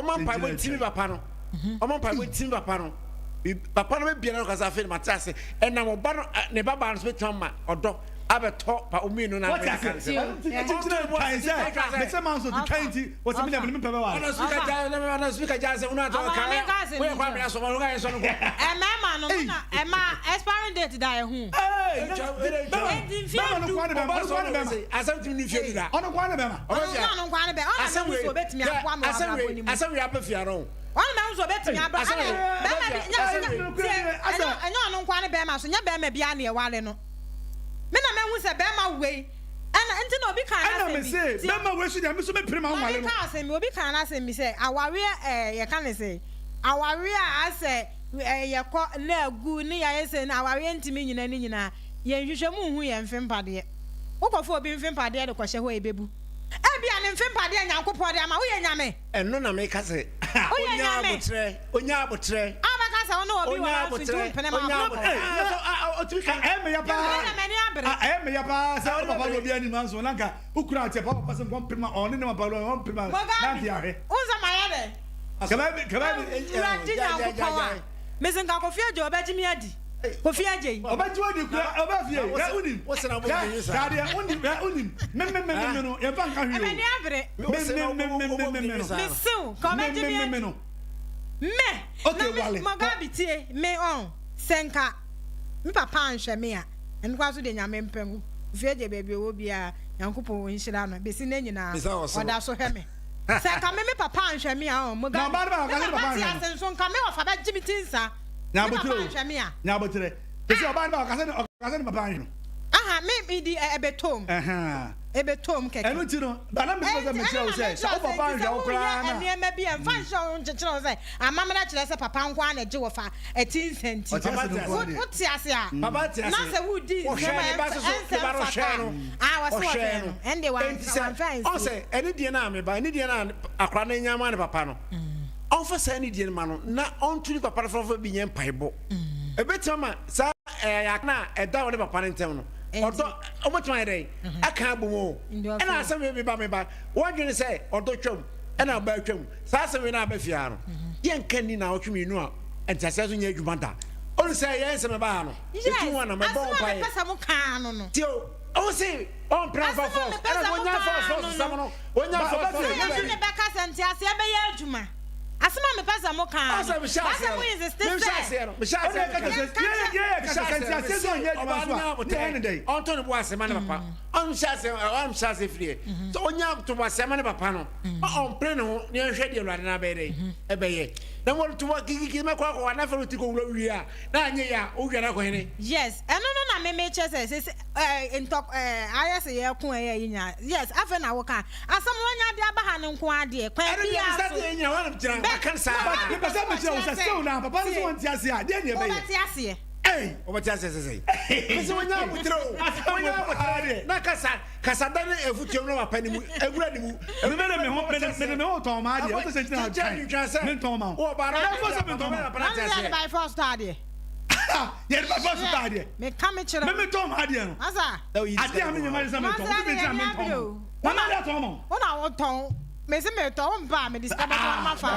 Ɔma mpaebɔ ntimi papa no. Ɔma mpaebɔ ntimi papa no. Papa no bɛbia no kasa afei no mate ase. Ɛnam ɔba no ne ba baa no so bɛtumi ama ɔdɔ abɛtɔ pa ɔmmienu no Wɔte ase. Ɛkyikyiri twan sɛ mese manso ti twan nti wɔsɛ me deɛ me pɛ bɛware. Ɔna speaker gya ɔna speaker gya asɛm no atɔ Ɔma ɔka meka asɛm woyɛ bi kwa kyerɛ. mena sɔmɔ no ka yɛ sɔ no kɔ. Mmarima no, mo na ɛma expiring date da ɛho. Enti mfeɛ Bɛma no du. kwa ne bɛma ɔno kwa ne bɛma. Asɛm tumi ne mfeɛ du da. Ɔno kwa ne bɛma. Ɔno nso ɔno nko ara ne bɛma. Ɔno na Asɛm mɛhu wei sɛ ɔbɛtumi aboa me wɔ asɛm abrabɔ wei no mu. asɛm wei aba fie no. Ɔno na mɛhu sɛ ɔbɛtumi abra. Asɛm Ɛna wei bɛrima bi nyɛ asɛm nyɛ wei tie ɛnyɛ ɛnyɛ ɔno nko ara ne bɛrima so nyɛ bɛrima biara na ɛware no. Me na mɛhu sɛ bɛrima wei ɛna nti na obi kaa Ɛna n'asɛm me bi se tie. bɛma wei so deɛ me so mepere ma Maame nwale no. kaa asɛm bi obi kaa n'asɛm bi sɛ awareɛ ɛɛ yɛka ne sɛ awareɛ a asɛ ɛɛ yɛkɔ na agu ne yɛayɛ sɛ na awareɛ ntumi nyina ne nyinaa yɛn nhwehwɛmu nhu yɛn mfe mpadeɛ. Wokɔfa obi mfe mpadeɛ de kɔhyɛ hɔ a ɛbɛbu. Ebia ne mfe mpadeɛ a Nyankopɔn de ama woyɛ Nyame. Ɛno na meka sɛ Woyɛ onya Nyame. abotrɛ onya abotrɛ A wobɛka sɛ wo ne obi wɔ onya hɔ nso nti abotrɛ wompene ma onya wo. abotrɛ. Ah, ɔtumi ka. Ɛyɛ meya Me paa. na m'ani abere. Ɛyɛ meya paa sɛ ɔne papa na obi anim anso na nka wokura ateɛ papa papa sɛ nkɔ mpere ma ɔne ne papa no ɔmpere ma na Mugabe, nka yɛahwɛ. wohu sɛ mayɛ dɛn? Kaba bi kaba bi. Awurade Nyankopɔn a, mese nka Kofi Adjei ɔbɛgye me adi. Kofi Adjei. Ɔbɛgye wadi kura ɔbɛ fie. Hwɛ wonim. Hwɛ adeɛ wonim hwɛ wonim. Me me me me no yɛmfa nka hwee o. M'ani abere. Me me me me me me me no. Mese wo, nka Me ɔbɛgye me me me adi. me no. Me, Okay na me, wale. Mugabe tie, me ɔn, sɛ nka me papa anhwɛ me a, ɛno koraa so deɛ Nyame mpɛ nko. Kofi Adjei baabi ɔwɔ biara, Nyankopɔn ɔnhyira no, bɛsi nnɛ nyinaa, ɔda so hwɛ me. Sɛ nka me me papa anhwɛ me a ɔn, Na Mugabe, ɔbaa no ba me ɔka sɛ ne papa papa te anhwɛ no. ase nso nka me ɔfa bɛgye me ti nsa. Me papa Nyabotrɛ o. anhwɛ me a. Nyabotrɛ. Te sɛ ɔbaa no ba ɔka sɛ ɔka sɛ ne papa anhwɛ no. Aha, me me di ɛbɛtɔm. Ɛhɛn. Ɛbɛtɔm kɛkɛ. Ɛno nti no, ba na mepɛ sɛ Ɛnti mekyerɛ ɛno wo na sɛ mekyerɛ sɛ wo wo sɛ papa nti sɛ anhwɛ wo woyɛ koraa na. nneɛma bi a mfa nhyɛ wo nkyekyere wo sɛ amammerɛ kyerɛ sɛ papa nko ara na ɛgye wɔ fa ɛti nsa nti. Ɔte ase no nko Wo ara deɛ. wote ase a Papa te na ase. sɛ wodi Ɔhwɛ nsɛm a ne ba ɛmfa so so ne ɛnsɛ ba no mfata ɔhwɛ no. a ah wɔse Ɔhwɛ wɔhwɛ no. no ɛnde Enti wamfa sɛ wamfa ɔn ansie. sɛ ɛne deɛ no a meba ɛne deɛ no a akwadaa no anya ama ne papa no ɔmfa saa anidie no ma no na ɔnto ne papa no fɔfɔ bi nyɛ mpaebɔ. Ɛbɛtumi ama saa ɛyɛ a ɛda ɔne papa no ntam no ɔdɔ ɔbɛtumi ayɛ dɛn aka abom o. Ɛna asɛm wei meba meba wɔdwene sɛ ɔdɔ twam ɛna ɔbaa twam saa asɛm wei na aba fie ha no yɛnka nni na ɔtwe mmienu a nteaseɛ so nyɛ adwuma da. Ɔnu sɛ yɛn nsɛm ɛba ha no Yes, ɛtu ho anam ɛbɔ asɛm a mpaeɛ. mepɛ sɛ mo kaa no no. Tie o, ɔmo se ɔmpere Asɛm nfa a force mepɛ ɛna sɛ mo onya force kaa force no sɛm no. no onya Ba force ɔbɛ force fie Sɛ sɛm me bɛyɛ. bɛka sɛ nteaseɛ bɛyɛ adwuma. Asɛm a mepɛ sɛ mo kaa no. Ɔsɛ mehyɛ Ba sɛ aseɛ mo no insist mehyɛ sɛ. aseɛ no mehyɛ Ɛna aseɛ ɛka no kyerɛ sɛ Yɛnka yɛ kyerɛ. yɛ yɛ mehyɛ kasa aseɛ nti no aseɛ sɛ ɔnyɛ mese adwuma ɔbaa nso no nya a ne yɛ ne abotɛ dɛn. ɔntɔ ne bo ase ma ne papa ɔnhyɛ aseɛ ɔnhyɛ aseɛ firi yɛ sɛ ɔnya to bo ase ma ne papa no ma ɔmpere ne ho ne ɔnhwɛ deɛ awurade no abɛyɛ dɛn ɛbɛyɛ na wɔn to bo kikiki mɛkɔ akɔ hɔ anafɛ no ti kɔ wura wie a na anyɛ yɛ a wodwane akɔ hene. Yes ɛno no na me me kyerɛ sɛ sese ɛɛ ntɔ ɛɛ ayɛ sɛ yɛko ɛyɛ yi nyinaa yes afei na woka asɛm no wanya de aba ha no nko adeɛ kwan Ɛno deɛ biara bisa so deɛ nyina wɔn gyina bɛ maka no saa. But mepɛ sɛ mekyerɛ wo sɛ still na papa no sɛ wɔnte ase a deɛ ne ɛbɛyɛ. Wobɛte aseɛ. Ei wɔbɛte aseɛ sɛ sɛn. Mese wɔnya aboterɛ o wɔnya aboterɛ na kasa kasa da ne afutuo no papa ne mu awura ne mu. Me mede me ho mede mede me ho tɔn ma adeɛ wote sɛ gyina ha twan mentɔn ma wo. Wɔ ɔbaa no Ɛfɔ sɛ mentɔn ma wo. Na me yɛde by force tɔ adeɛ. Yɛde by force tɔ adeɛ. Meka me kyerɛ wo. Me metɔn ma adeɛ no. Masa. Adeɛ a menyɛ ma de sɛ mentɔn. Masa Wote deɛ gyina yɛne mentɔn abere ma wo. o. Mama de atɔn ma wo. Wo na wotɔn. Mese metɔ wo mpa a mede sika bɛtɔ no mafa.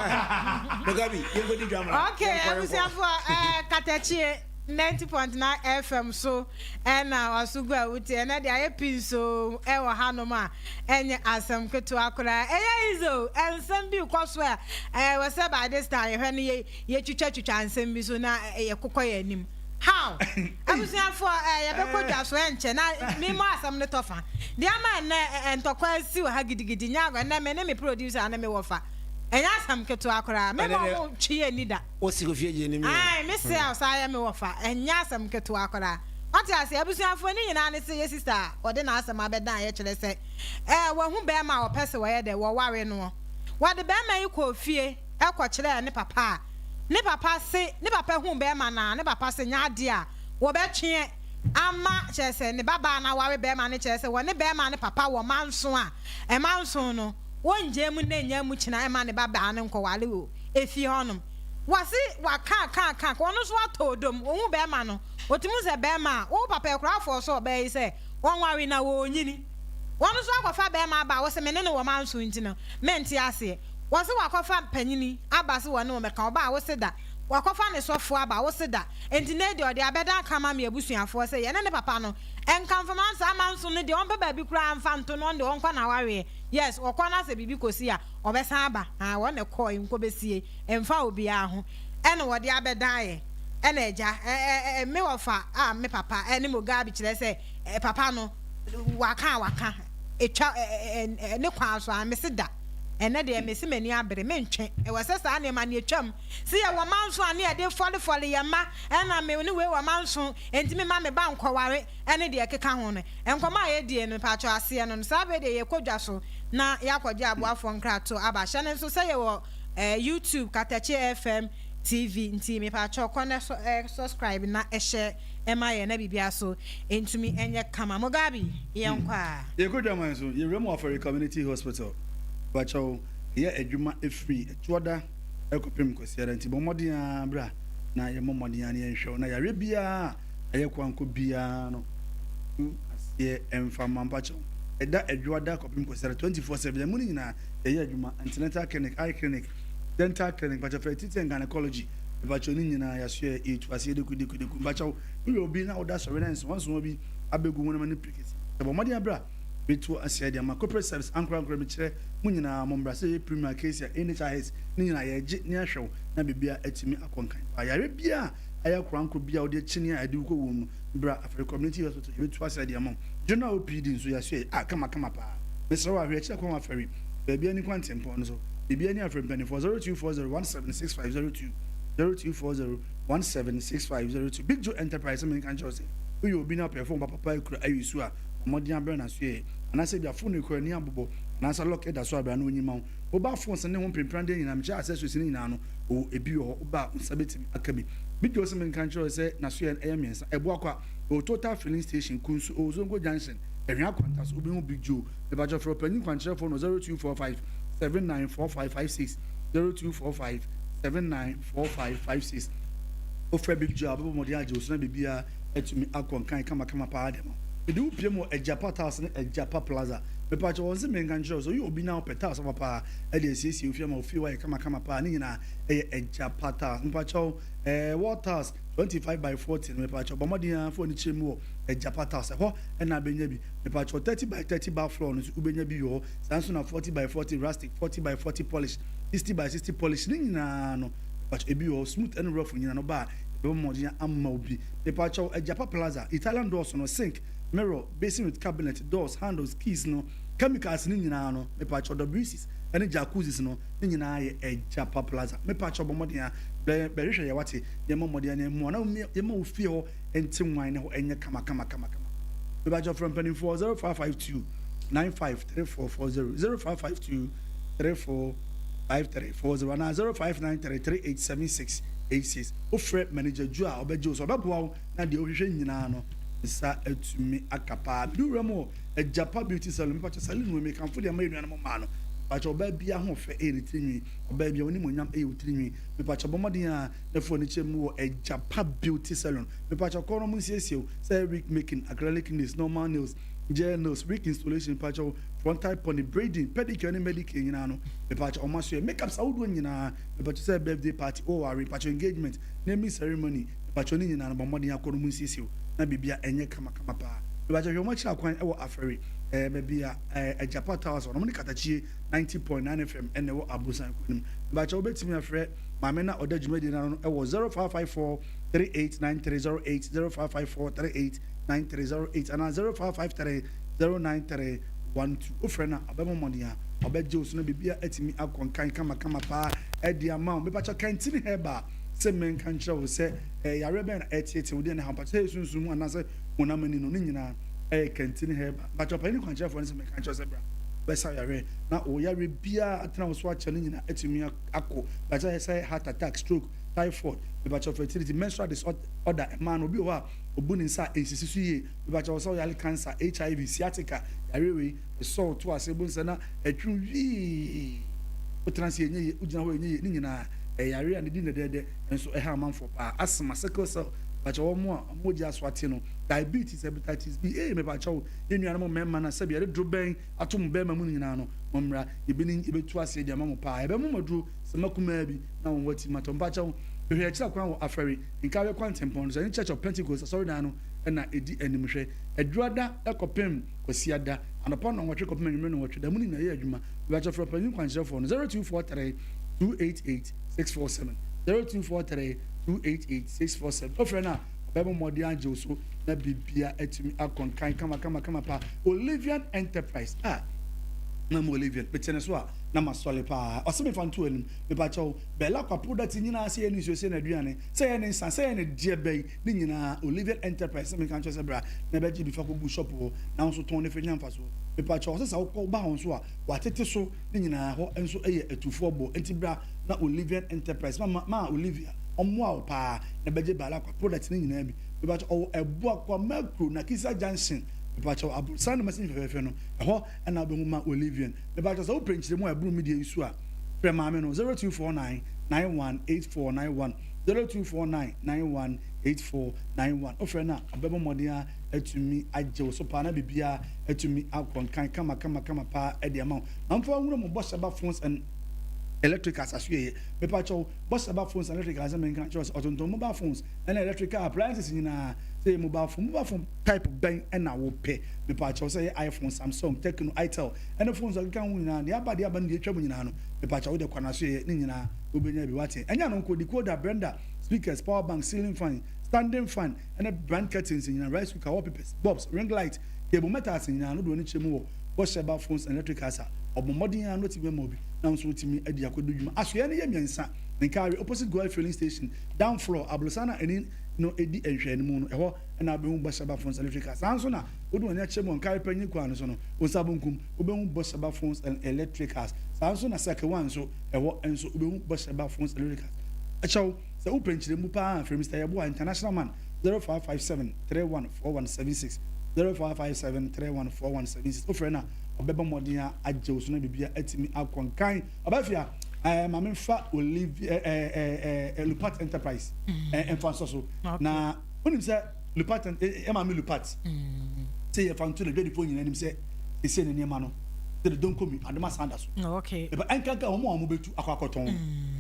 Mugabe yɛnkɔdi dwa mmra. Okay abusuafoɔ ɛɛ katakyie 90.9 FM so ɛna waso gu a wotie ɛnɛ deɛ ayɛ pii nso ɛwɔ hanom a ɛnyɛ asɛm ketewa koraa ɛyɛ easy o nsɛm bi kɔ so a ɛwɔ sɛ by this time yɛhwɛ no yɛ yɛtwitwatwitwa nsɛm bi so na yɛkokɔ yɛn anim how abusuafoɔ ɛ yɛbɛkɔ dwa so ɛnkyɛ na memmɔ asɛm no tɔfa deɛ ama ɛnɛ ntɔkwa asi wɔ ha gidigidi nyɛ agorɔ ɛnɛ me ne me producer ne me wɔfa ɛnyɛ asɛm ketewa koraa me ma ɔmo twe yɛ ni da Wosi Kofi Adjei anim yɛ. Ae me se a ɔsan yɛ me wɔfa ɛnyɛ asɛm ketewa koraa wate aseɛ abusuafoɔ ne nyinaa ne se yɛ sister a ɔde n'asɛm abɛdan yɛ kyerɛ sɛ ɛɛ wahu bɛɛma a ɔpɛ se wɔyɛ dɛ wɔware noɔ wɔde bɛɛma yi kɔɔ fie kɔkyerɛɛ ne papa a, ne papa se ne papa huu bɛɛma no a, ne papa se nyɛ adeɛ a wɔbɛtweɛ ama kyerɛ sɛ ne babaa no aware bɛɛma no kyerɛ sɛ wɔne bɛɛma no papa wɔ manso a, ɛmanso no wɔngyaa mu nnɛ nnyaa mu kyena ɛma ne babaa no nkɔware wɔ efie hɔnom. Wɔse waka aka aka aka ɔno nso atɔ odom, ohuu bɛɛma no, otumi hu sɛ bɛɛma a, wo papa ɛkoraa fɔɔso ɔbaa yi sɛ ɔnware na ɔɔnyini. Wɔn nso akɔfa bɛɛma aba a wose me ne no wɔ manso nti no mente aseɛ. Wɔse wakɔfa panyini aba se wɔne wo mɛka, ɔba a wose da. Wakɔfa ne sɔfoɔ aba wose da. Enti nnɛ yi deɛ ɔde abɛda aka ama me abusuafoɔ sɛ yɛne ne papa no nka mfa ma saa manso no deɛ ɔmpɛ baabi koraa mfa nto no ɔno deɛ ɔnkɔ n'awareɛ. Yes, ɔkɔ na sɛ biribi kɔsi a ɔbɛsan aba. Haa wɔn na ɛkɔɔe nkɔbɛsie ɛmfa obiara ho ɛna wɔde abɛdan yɛn. Ɛna agya ɛ ɛ ɛ me wɔfa a me papa ɛne Mugabe kyerɛ sɛ ɛ papa no waka a waka ɛtwa ɛ ɛ ɛ ne kwan so a mese da. Ɛnnɛ deɛ mese m'ani abere, mentwe. Ɛwɔ sɛ saa nneɛma no yɛtwam. Se yɛwɔ manso a ne yɛde fɔlefɔle yɛn mma, ɛna me ne wei wɔ manso, enti memma me ba nkɔware, ɛne deɛ ɛkeka ho no. Nkɔmmɔ a yɛdie no, mpakyɛw aseɛ no no, saa berɛ deɛ yɛkɔ dwa so na yɛakɔgye aboafoɔ nkratoɔ aba. Hyɛ no nso sɛ yɛwɔ YouTube, Katakye FM TV, nti mepakyɛw kɔ na subscribe na hyɛ ma yɛn na biribiara so ntumi nyɛ kama. Mugabe, yɛnkɔ a. Yɛkɔ dwaman so, yɛwura mu Afari Community Hospital. Mepakyɛw, yɛyɛ adwuma firi Ɛtoɔda kɔpem Kwasiada nti bɔ mmɔden ara bra na yɛmmɔ mmɔden ara na yɛnhwɛ wo na yareɛ biara a ɛyɛ koanko biara no tu aseɛ mfa mma. Mepakyɛw, ɛda Ɛdwoada kɔpem Kwasiada 24/7 yɛn mu no nyinaa yɛyɛ adwuma, antenatal clinic, eye clinic, dental clinic, mepakyɛw fertility and gynecology, mepakyɛw ne nyinaa yɛasoɛ yɛtu aseɛ deku deku deku. Mepakyɛw, woyɛ obi na woda sɔre na nsowansowa bi abɛgu wo honam ani prekese, bɔ mmɔden ara bra. Meto aseɛ de ama corporate service ankorankoro mekyerɛ mo nyinaa mo mbra sɛ ɛyɛ premier acacia nhis ne nyinaa yɛgye ne ahwɛ wo na biribiara atumi akɔ nkan paa yareɛ biara a ɛyɛ korankoro biara wode akyini a ɛde wo kɔ wuo mu no bra afɛre community hospital yɛbɛtu aseɛ de ama wo general opd nso yɛasoɛ a kama kama paa mesrɛ wo ahwɛ akyiri akwan wɔ afɛre baabi ani kwantempɔn no so biribiara ni afrɛ mpanimfoɔ 0240 176502 0240 176502 Big Joe Enterprise sɛ menka nkyerɛ wo sɛ woyɛ obi na wopɛ phone papapa akura ayi so a Bɔ mmɔden abrɛ no aso ɛ, anaasɛ ebia fon no ekura ani abobɔ, anaasɛ lɔk da so a bra na onyi mma wo. Mobile phones ne ho mprempren nyinaa, mekyerɛ accessories no nyinaa no, oh, ebi wɔ hɔ, woba a wo nsa betumi aka bi. Video sɛ menka nkyerɛ wo sɛ n'asoɛe no ɛyɛ mmiɛnsa, ɛboa kwa, ɛwɔ Total Filling Station, Kunsu, ɛwɔ Zongo Junction, Ɛhwea Kwanta so, wobɛhu Big Joe. Mepakyɛw frɛ ɔpanyin kwankyerɛfoɔ no wɔ 0245 794556, 0245 794556. Wofrɛ Big Joe a, ɔbɛbɔ mmɔden agye wo so na biribiara atumi akɔ nkan kamakama paa de ama wo. Mede wo pue mu wɔ Agyapa Tiles ne Agyapa Plaza. Mepakyɛw wɔn se menka nkyerɛ wo sɛ woyɛ obi na wopɛ tiles papa paa de asiesie wo fie ama wo fie hɔ ayɛ kamakama paa ne nyinaa ɛyɛ Agyapa Tiles. Mepakyɛw ɛɛ wall tiles 25 by 40 no mepakyɛw bɔ mmɔden ara fa w'ani kyerɛ mu wɔ Agyapa Tiles ɛhɔ na abɛnya bi. Mepakyɛw 30 by 30 bar floor no nso wobɛnya bi wɔ hɔ. Saa nso na 40 by 40 rustic, 40 by 40 polish, 60 by 60 polish ne nyinaa no mepakyɛw ebi wɔ hɔ. Smooth ne rough nyinaa no ba a yɛbɛbɔ mmɔden ama wo bi. Mepakyɛw, Agyapa Plaza, Italian doors no, sink, mirror, basin with cabinet, doors, handles, keys no, chemicals no nyinaa no, mepakyɛw, WCs ne jacuzzis no, ne nyinaa yɛ Agyapa Plaza. Mepakyɛw, bɔ mmɔden ara bɛ bɛhwehwɛ yɛn wate, na yɛmmɔ mmɔden ara na yɛmmoa na yɛmma wo fie hɔ nte nwan ne hɔ nyɛ kama kama kama kama. Mepakyɛw, frɛ mpanimfoɔ 0552 953440, 0552 345340 anaa 0593 387686. Wofrɛ manager Joe a, ɔbɛgye wo so. Ɔbɛboa wo na deɛ wohwehwɛ nyinaa no, nsa atumi aka paa. Mede wo wura mu wɔ Agyapa Beauty Salon. Mepakyɛ salon wei, mekamfo de ama yɛn nuanom mmaa no. Mepakyɛ ɔbaa biara ho ɔfɛ ɛyɛ ne tiri nwi. Ɔbaa biara w'animuonyam ɛyɛ wo tiri nwi. Mepakyɛ bɔ mmɔden a na fa w'ani kyerɛ mu wɔ Agyapa Beauty Salon. Mepakyɛ kɔ na wɔnsiesie wo, sɛ ɛyɛ wig making, acrylic nails, normal nails, gel nails, wig installation, mepakyɛ wo frontal pony, braiding, pedicure ne medicure nyinaa no, mepakyɛ wɔn asoɛ. Makeups ahodoɔ nyinaa. Mepakyɛw sɛ birthday party, oh aware, mepakyɛw engagement, naming ceremony, mepakyɛw ne nyinaa no bɔ mmɔden akɔ no mu nsiesie wo na biribia ɛnyɛ kama kama paa. Mepakyɛw hwɛ wɔn akyiri akwan ɛwɔ Afɛre ɛɛ baabi a ɛɛ Agyapa Towers wɔ no, wɔn ne Katakyie 90.9 FM ɛna ɛwɔ Abrosan kuro no mu. Mepakyɛw wobɛtumi afrɛ maame no a ɔda dwumadie no ano no ɛwɔ 0554 389308, 0554 389308 anaa 0553 093 12. Wofrɛ no a, ɔbɛbɔ mmɔden a ɔbɛgye wo so na biribiara atumi akɔ nkan kamakama paa de ama wo. Mepakyɛ Kantini Herbal sɛ menka nkyerɛ wo sɛ eh, yareɛ bɛn na ɛreteetee wo, deɛ na ɛha wo, mpakyɛ sɛ ɛyɛ sunsum mu anaasɛ honam ani no, ne nyinaa ɛyɛ Kantini Herbal. Mpakyɛ ɔpanyin kwankyerɛfoɔ no sɛ menka nkyerɛ wo sɛ bra bɛsa wo yareɛ na wo yareɛ biara atena wo so akyɛ no nyinaa atumi akɔ. Mpakyɛ sɛ heart attack, stroke, typhoid, mepakyɛ fertility, menstrual disorder, mmaa no obi wɔ hɔ a ɔbu ne nsa a ɛnsisi so yie, Mepakyɛw sɛ ɔyare cancer, HIV, sciatica, yare wei, esɔ to ase bohu sɛ na ɛtwe wo wii, wotena ase ɛnyɛ yie, wogyina hɔ ɛnyɛ yie, ne nyinaa ɛyɛ yare a ne din dɛdɛɛdɛ nso ɛha amanfoɔ paa, asthma, sickle cell, mepakyɛw wɔn a wɔn mogya so ate no, diabetes, hepatitis B, ee mepakyɛw yɛn nuanom mmarima no a sɛbi yɛde dorobɛn ato mo bɛrima mu no nyinaa no, Mommra, yɛbɛni, yɛbɛtu aseɛ de ama mo paa. Yɛbɛma mo aduro, sima kumaa bi, na wɔn ho atim atɔ. Mpakyɛw, hwehwɛ akyiri akwan wɔ Afɛre, Nkareɛ kwantempɔn no so. Ɛne Church of Pentecost asɔredan no na ɛdi anim. Hwɛ, Adwuada kɔpem Kwasiada, anɔpa nnɔnwɔtwe kɔpem anwummere nnɔnwɔtwe, da mu no nyinaa yɛyɛ adwuma. Mepakyɛw frɛ ɔpanyin kwankyerɛfoɔ no, 0243 288 647, 0243 288 647. Wofrɛ no a, ɔbɛbɔ mmɔden agye wo so na biribiara atumi akɔ nkan kama kama kama paa. Olivian Enterprise a na mo Olivian mete ne so a na masɔle paa. Ɔse mefa nto anim. Mepakyɛw, Bella kwa product nyinaa sɛ yɛ ne nsuo, sɛ yɛ n'aduane, sɛ yɛ ne nsa, sɛ yɛ ne deɛ bɛyi ne nyinaa Olivian Enterprise sɛ menka nkyerɛ sɛ bra na bɛgye bi fa kɔgu shop hɔ na wo nso tɔn ne fa nya mfasoɔ. Mepakyɛw, ɔse sɛ wokɔ ba hɔ nso a watete so ne nyinaa hɔ nso yɛ atufoɔ bɔ nti bra na Olivian Enterprise ma ma Olivia ɔmmoa wo paa na bɛgye Bella kwa product ne nyinaa bi. Mepakyɛw, ɔwɔ Abuakwa Makro Nakisa Junction. Mepakyɛw, aborosan no masin fɛfɛɛfɛ no, ɛhɔ na wobɛhu ma Olivian. Mepakyɛw, sɛ wopɛ nkyerɛmu a ɛboro me deɛ yi so a, frɛ maame no, 0249 918491, 0249 918491. Wofrɛ no a, ɔbɛbɔ mmɔden ara atumi agye wo so paa na biribiara atumi akɔ nkan kama kama kama paa de ama wo. Ma mfa wo nwura mu Bɔhyɛba Phones and Electricals asoɛeɛ. Mepakyɛw, Bɔhyɛba Phones and Electricals sɛ menka nkyerɛ wo sɛ ɔtontɔn mobile phones ne electrical appliances nyinaa. Sɛ ɛyɛ mobile phone, mobile phone type bɛn na wopɛ? Mepakyɛw, sɛ ɛyɛ iPhone, Samsung, Tecno, Itel, ɛne phones a ɛkeka ho nyinaa, deɛ aba deɛ aba ne deɛ atwam nyinaa no, mepakyɛw wode kɔ n'asoɛeɛ ne nyinaa wobɛnya bi. Wate? Ɛnyɛ ɛno nko, decoder, blender, speakers, power bank, ceiling fan, standing fan, ɛne brand curtains nyinaa, rice cooker, wallpapers, bulbs, ring light, cable metals nyinaa no, wode w'ani kyerɛ mu wɔ Bɔhyɛba Phones and Electricals a, ɔbɔ mmɔden ara na ɔtumi ama obi na wo nso wotumi adi akɔdu dwuma. Asoɛeɛ no yɛ mmiɛnsa, Nkaare, opposite Goil filling station, down floor, aborosan a ɛne no di nhwɛanimu no, ɛhɔ na wobɛhu Bɔhyɛba Phones and Electricals. Saa nso na wode w'ani akyerɛ mu wɔ Nkaare Panyin kwan no so no, wo nsa bonkum, wobɛhu Bɔhyɛba Phones and Electricals. Saa nso na Circle One nso, ɛhɔ nso wobɛhu Bɔhyɛba Phones and Electricals. Kyɛw, sɛ wopɛ nkyerɛmu paa a, frɛ Mister Yeboah, International Man, 0557 31 4176, 0557 31 4176. Wofrɛ no a, ɔbɛbɔ mmɔden agye wo so na biribiara atumi akɔ nkan. Ɔbɛfia, ɛɛ maame nfa Olive ɛɛ ɛɛ ɛɛ Lupat Enterprise ɛɛ nfa nsɔ so. Na wonim sɛ Lupat ɛɛ maame Lupat sɛ yɛfa nto na dwadifoɔ nyinaa nim sɛ ɛsɛ ne nneɛma no sɛ de donkomi adom asan da so. Ɛba ɛnkanka wɔn a wɔn bɛtu akɔ akɔtɔn.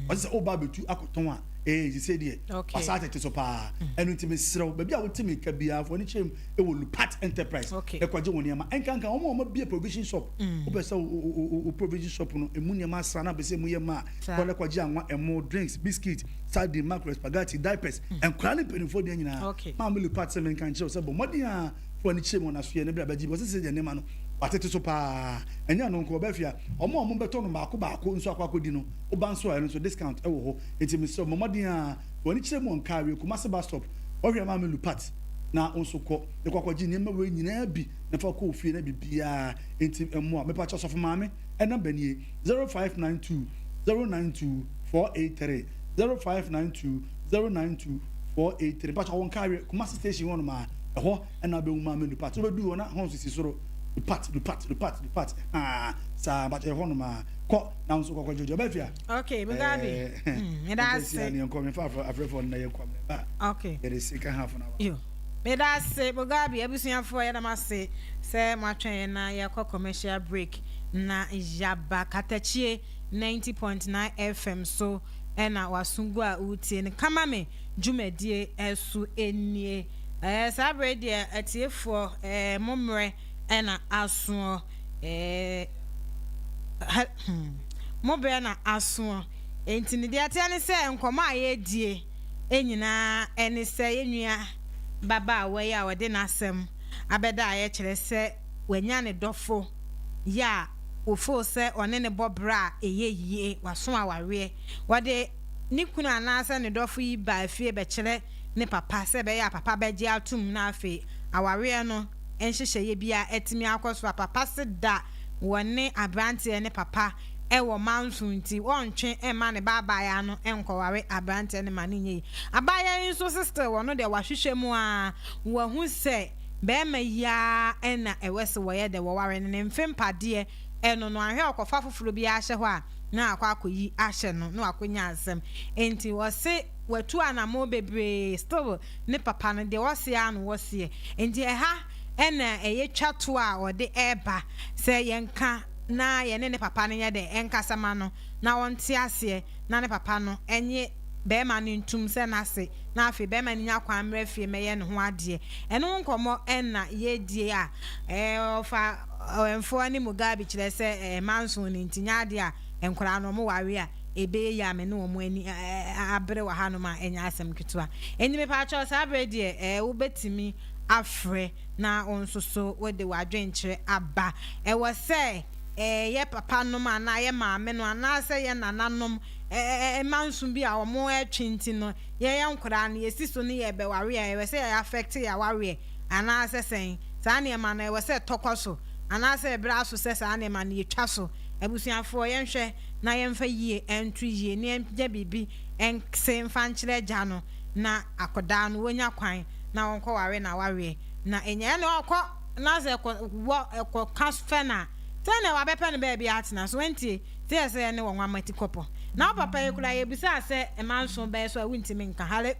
Ɔsɛ sɛ ɔba bɛtu akɔtɔn a ee sɛ deɛ wasa atete so paa. Ɛno nti mesrɛ wo baabi a wote me nka biara fo ani kyerɛ mu wɔ Lupat Enterprise ɛkɔgye wɔn nneɛma. Ɛnkanka wɔn a wɔabue provision shop, wopɛ sɛ wo provision shop no emu nneɛma asra na apɛ sɛ emu yɛ ma a, kɔ na kɔgye anwa, ɛmo, drinks, biscuit, sardine, mackerel, spaghetti, diapers, nkwadaa ne mpanimfoɔ deɛ nyinaa. Maame Lupat sɛ menka nkyerɛ wo sɛ bɔ mmɔden ara fa w'ani kyerɛ mu wɔ n'asoɛeɛ na bra bɛgye bi. Ɔse sɛ deɛ nneɛma no wɔatete so paa. Ɛnyɛ ɛno nko, ɔbaa fie a, wɔn a wɔbɛtɔ no mmaako baako nso akɔ akɔdi no, woba nso a ɛno nso discount wɔ hɔ. Enti mesrɛ wo bɔ mmɔden ara fa w'ani kyerɛ mu wɔ Nkawie, Kumasi bus stop, kɔhwɛ Maame Lupat. na wo nso kɔ na kɔ akɔgye nneɛma wei nyinaa bi na fa kɔ wo fie na biribiara nti mmoa. Mepakyɛ ɔsɔfo maame number nie, 0592 092 483, 0592 092 483. Mepakyɛ ɔwɔ Nkareɛ, Kumasi station hɔ nom a, ɛhɔ na wobɛhu maame Lupat. Wobɛduru hɔ na horns si soro, Lupat, Lupat, Lupat, Lupat, haa, saa, mepakyɛ ɛhɔ nom a, kɔ na wo nso kɔ kɔgye wo deɛ. Ɔbaa fie a? Okay, Mugabe. Meda ase. Yɛnkɔ mefa afrɛfoɔ no na yɛnkɔ mmerɛ ba. Okay. Yɛde sika half na wa. Yo. Meda ase Mugabe abusuafoɔ yɛda mo ase sɛ moatwɛn yɛn na yɛkɔ commercial break na yaba Katakyie 90.9 FM so ɛna waso gu a wotie no kama me dwumadie ɛso nie. Ɛɛ saa berɛ deɛ atiefoɔ ɛɛ mo mmerɛ ɛna asoɔ ɛɛ hmm, mo berɛ na asoɔ. Enti no deɛ ɛteɛ ne sɛ nkɔmmɔ a yɛredie nyinaa ɛne sɛ yɛn nua babaawa yi a ɔde n'asɛm abɛda a yɛkyerɛ sɛ wanya ne dɔfo yi a ofoo sɛ ɔne no bɔ bra a ɛyɛ yie, waso awareɛ. Wɔde ne kunu anaasɛ ne dɔfo yi baa fie bɛkyerɛ ne papa sɛ ɛbɛyɛ a papa bɛgye atom na afei awareɛ no nhyehyɛeɛ biara atumi akɔ so a papa se da wɔne aberanteɛ ne papa wɔ manso nti wɔntwe mma ne ba abaayaa no nkɔware aberanteɛ no ma no nyɛ yie. Abaayaa yi nso se still ɔno deɛ wahwehwɛ mu ara wahu sɛ barima yi ara na ɛwɛ se wɔyɛ dɛ wɔware no ne mfe mpadeɛ ɛno no anhwɛ a ɔkɔfa foforɔ bi ahyɛ hɔ a na akɔ akɔyi ahyɛ no na wakɔnya asɛm nti ɔse watu anamɔ bebree still ne papa no deɛ ɔseɛ ara na ɔseɛ nti ɛha na ɛyɛ twa toɔ a ɔde ɛreba sɛ yɛnka. na yɛne ne papa no nyɛ dɛ ɛnkasa ma no na ɔnte aseɛ na ne papa no nye barima no ntom sɛ n'ase na afei barima no nya kwan mmra fie mmɛyɛ ne ho adeɛ. Ɛno ho nkɔmmɔ na yɛredie a ɔfa Ɔwɛnfoɔ ne Mugabe kyerɛ sɛ mma nson no nti nyɛ adeɛ a nkwadaa no wɔware a ɛbɛyɛ yie a me ne wɔn ani abere wɔ hanom a ɛnyɛ asɛm ketewa. Enti mepaakyɛw saa berɛ deɛ wobɛtumi afrɛ na wo nso so wode w'adwenkyerɛ aba. Ɛwɔ sɛ yɛ papanom anaa yɛ maamenom anaasɛ yɛ nananom mma nso bi a wɔretwe nti no, yɛyɛ nkwadaa no, yɛsi so ne yɛrebɛware a, ɛwɔ sɛ yɛ affect yɛn awareɛ anaasɛ sɛn? Saa nneɛma no, ɛwɔ sɛ ɛtɔ kɔ so anaasɛ ɛberɛ aso sɛ saa nneɛma no yɛtwa so? Abusuafoɔ, yɛnhwɛ na yɛmfa yie nto yie na yɛnyɛ biribi nse mfa nkyerɛ agya no na akwadaa no wɔnya kwan na ɔnkɔware n'awareɛ na ɛnya ɛna ɔkɔ na sɛ ɛkɔ wɔ ɛkɔ ka fɛ no a sɛnea wabɛpɛ no baabi atena so wantie sɛ yɛ sɛ ɛne wɔn amati kɔpɔ na wo papa yi koraa yɛbisaa sɛ mma nson bɛyɛ so a wontimi nka hale.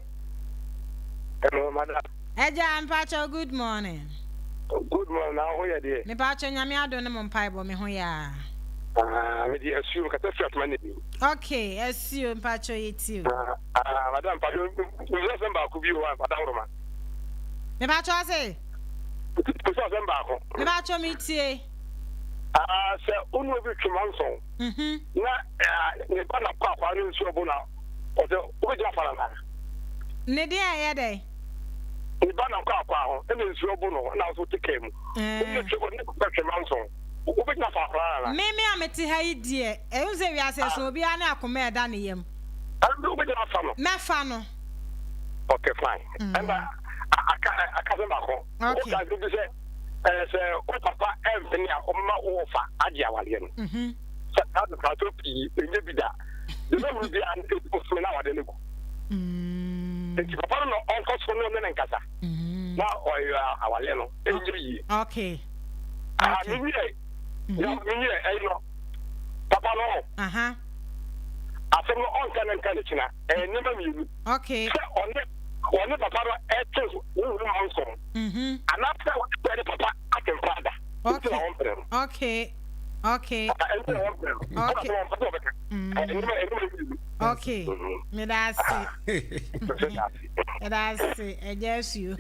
Hello madam. Agya mpakyɛw good morning. Good morning na wo ho yɛ deɛ. Mepakyɛw Nyame adom ne mo mpaebɔ me ho yɛ aa. Ah me deɛ asuo mekasa firi atoma ne bi. Ok asuo mpakyɛw yɛ tie o. Ah madam mpakyɛw mebisa asɛm baako bi o madam Roma. Mepakyɛw ase. Mebisa asɛm baako. Mepakyɛw me tie. Ah sɛ wo ne obi twe manson. Mhm. Na ne ba na kɔ akwaa no nsuo bo na ɔsɛ wobɛgyina fa no anaa. Ne deɛ ɛyɛ dɛn? Ne ba na kɔ akwaa ho ɛna nsuo bo no ɛna nso te kaa mu. Wobɛtwe ne bɛtwe manson. Wobɛgyina fa akwadaa no anaa? Me me a mete ha yi deɛ, ɛhu sɛ wiase ɛso obiara ne akoma a ɛda ne yam. Ɛnde wobɛgyina afa no? Mɛfa no. Okay fine. Ɛnna aka aka sɛm baako. Okay. Woka asɛm bi sɛ ɛɛ sɛ wo papa ɛmpene a ɔmma wo wɔfa agye awadeɛ no. Sɛ saa de mpaatɔ pii ɛnyɛ bi da. Deɛ ɔbɛhunu biara no ɛdi bosome na awadeɛ no gu. Nti papa no na ɔnkɔ so ne ɔne no nkasa na ɔyɛ awadeɛ no ɛnyɛ yie. Okay. Ah, me wie. Ya me wie ɛyi no. Papa no. Aha. Asɛm no ɔnka ne nka ne kyina. Ɛyɛ nneɛma mmienu. Okay. Sɛ ɔne ɔne papa no ɛte huhu ma nson. Mhm. Anaasɛ ɔne ne papa ate mpa da. Okay. Nti na ɔmpere no. Okay. Okay. Papa ɛnti na ɔmpere no. Okay. Ɛna sɛ ɔmpɛ sɛ ɔbɛka. Nneɛma nneɛma mmienu. Okay. Meda ase. Meda ase. Ɛgya asuo.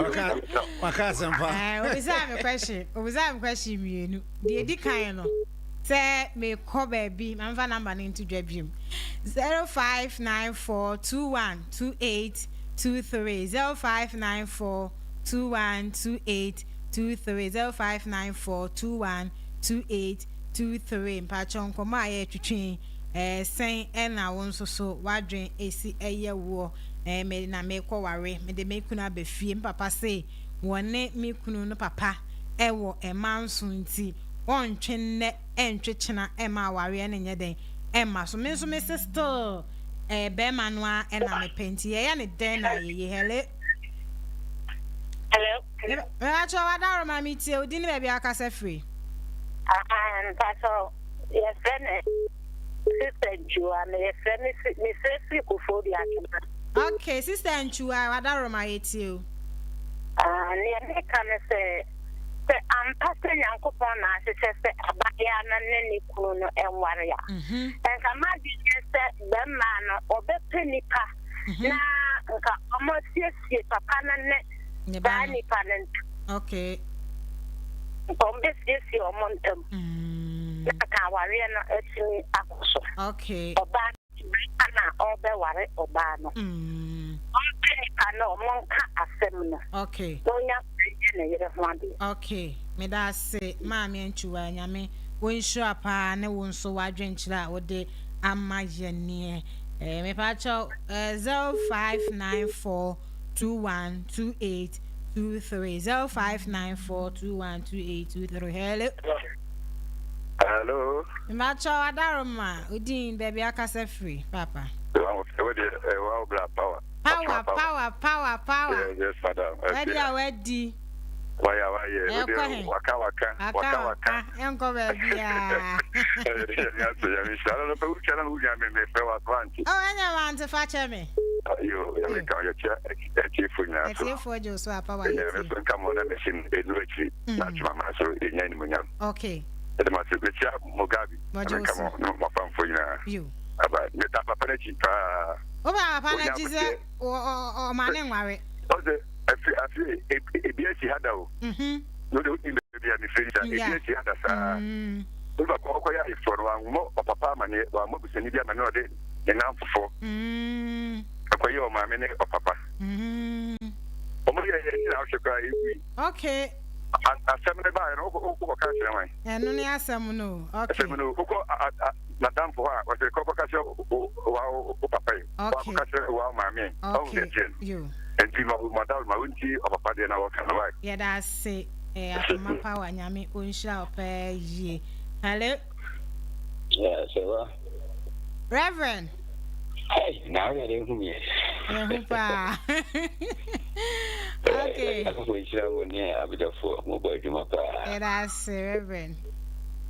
Waka asɛmpa. Obisaa me question. Obisaa me question mmienu. Deɛ edi kan no, sɛ mekɔ baabi, ma memfa number no nto dwa biom. 0594212823 0594212823 0594212823 Mpakyɛw nkɔmmɔ a yɛretwetwe yi, Ɛɛ, sɛn na wo nso so w'adwen si yɛ woɔ? Ɛɛ, me na merekɔ ware, mede me kunu aba fie. Me papa se wɔne me kunu no papa wɔ mma nson nti wɔntwe nnɛ ntwe kyena mma awareɛ no nyɛ dɛn mma so. Me nso mese still ɛɛ bɛrima no ara na mepɛ nti yɛyɛ no dɛn na ayɛ yie? Hello? Hello? Mepakyɛw, Adaworoma, metie wo din ne baabi a wokasa firi. Ah, mpakyɛw. Yɛfrɛ me Sister Ntwiwa. Meyɛfrɛ me fi mefrɛ firi Koforidua Atwema. Okay, Sister Ntwiwa, w'adaworoma yɛtie o. Ah, nea meka ne sɛ, sɛ ampa sɛ Nyankopɔn na ahyehyɛ sɛ abayewa no ne ne kunu no nware a, nka m'adwene ne sɛ bɛrima no ɔbɛpɛ nipa na nka wɔasiesie papa no ne Ne ba saa no. nipa no ntam. Okay. Nka wɔbɛsiesie wɔn ntam. Na anka awareɛ no atumi akɔ so. Okay. Ɔbaa barima no a ɔrebɛware ɔbaa no, ɔmpɛ nipa no wɔnka asɛm no. Okay. Na ɔnya kwan yɛ ne yere ho adeɛ. Okay. Meda ase Maame Antwiwaa Nyame ɔnhyira paa ne wo nso w'adwenkyerɛ a wode ama yɛneɛ. Eh, mepakyɛw eh, 0594 2128 23 0594 2128 23 Hello. Hello. Mbakyɛw Adaroma, odin baabi akasa firi papa. Power. Power, power, power, power. Yes, yes, madam. Wadi a wadi. Waya wayɛ. Ɛkɔ he. Waka waka. Waka waka. Ɛnkɔ baabi a. Oh, ɛnyɛ wante fa kyɛ me. Yo, yɛmɛ ka yɛkyɛ atiefoɔ nyinaa so. Atiefoɔ gye wo so apa wa yɛtie. Ɛnyɛ me so nka mo na mɛsi no ɛnu akyiri na atwema ma so ɛnya animuonyam. Okay. Yɛda mo ase. Mekyia Mugabe. Wɔgye wo Ɛne nka so. mo ne mo afamfoɔ nyinaa. Yo. Aba, meda papa no akyi paa. Woba papa no Ɔnya akyi sɛ aboteɛ. ɔma ne nware. Ɔsɛ afi afi ebi asi ha da o. No de wonim baabi a mefiri sa. Ebi asi ha da saa. Wo papa ɔkɔyɛ ayeforɔ no wammɔ ɔpapa amaneɛ, wammɔ busuani bi amaneɛ na ɔde ne nnamfofoɔ ɛkɔyɛ ɔmaame ne ɔpapa. Wɔn yɛ yɛ nyina ahwɛ koraa ewui. Okay. Asɛm no baeɛ no wokɔka kyerɛ wan? Ɛno ne asɛm no o. Okay. Asɛm no wokɔ n'adamfo hɔ a ɔsɛ kɔkɔka kyerɛ wo papa yi. Okay. Wakɔka kyerɛ wo maame yi. Ɔhu Okay. deɛ teɛ no. Yo. Nti ma madam ma wonti ɔpapa deɛ na wɔka no wae. Yɛda ase eh, akoma power nyame ɔnhyira wo paa yie. Hello. Yeah, so uh, Reverend. Hey, now you're there me. Ehu paa. Okay. Akoko nhyira wo ne abadwafoɔ mobɔ adwuma paa. Yɛda ase Reverend.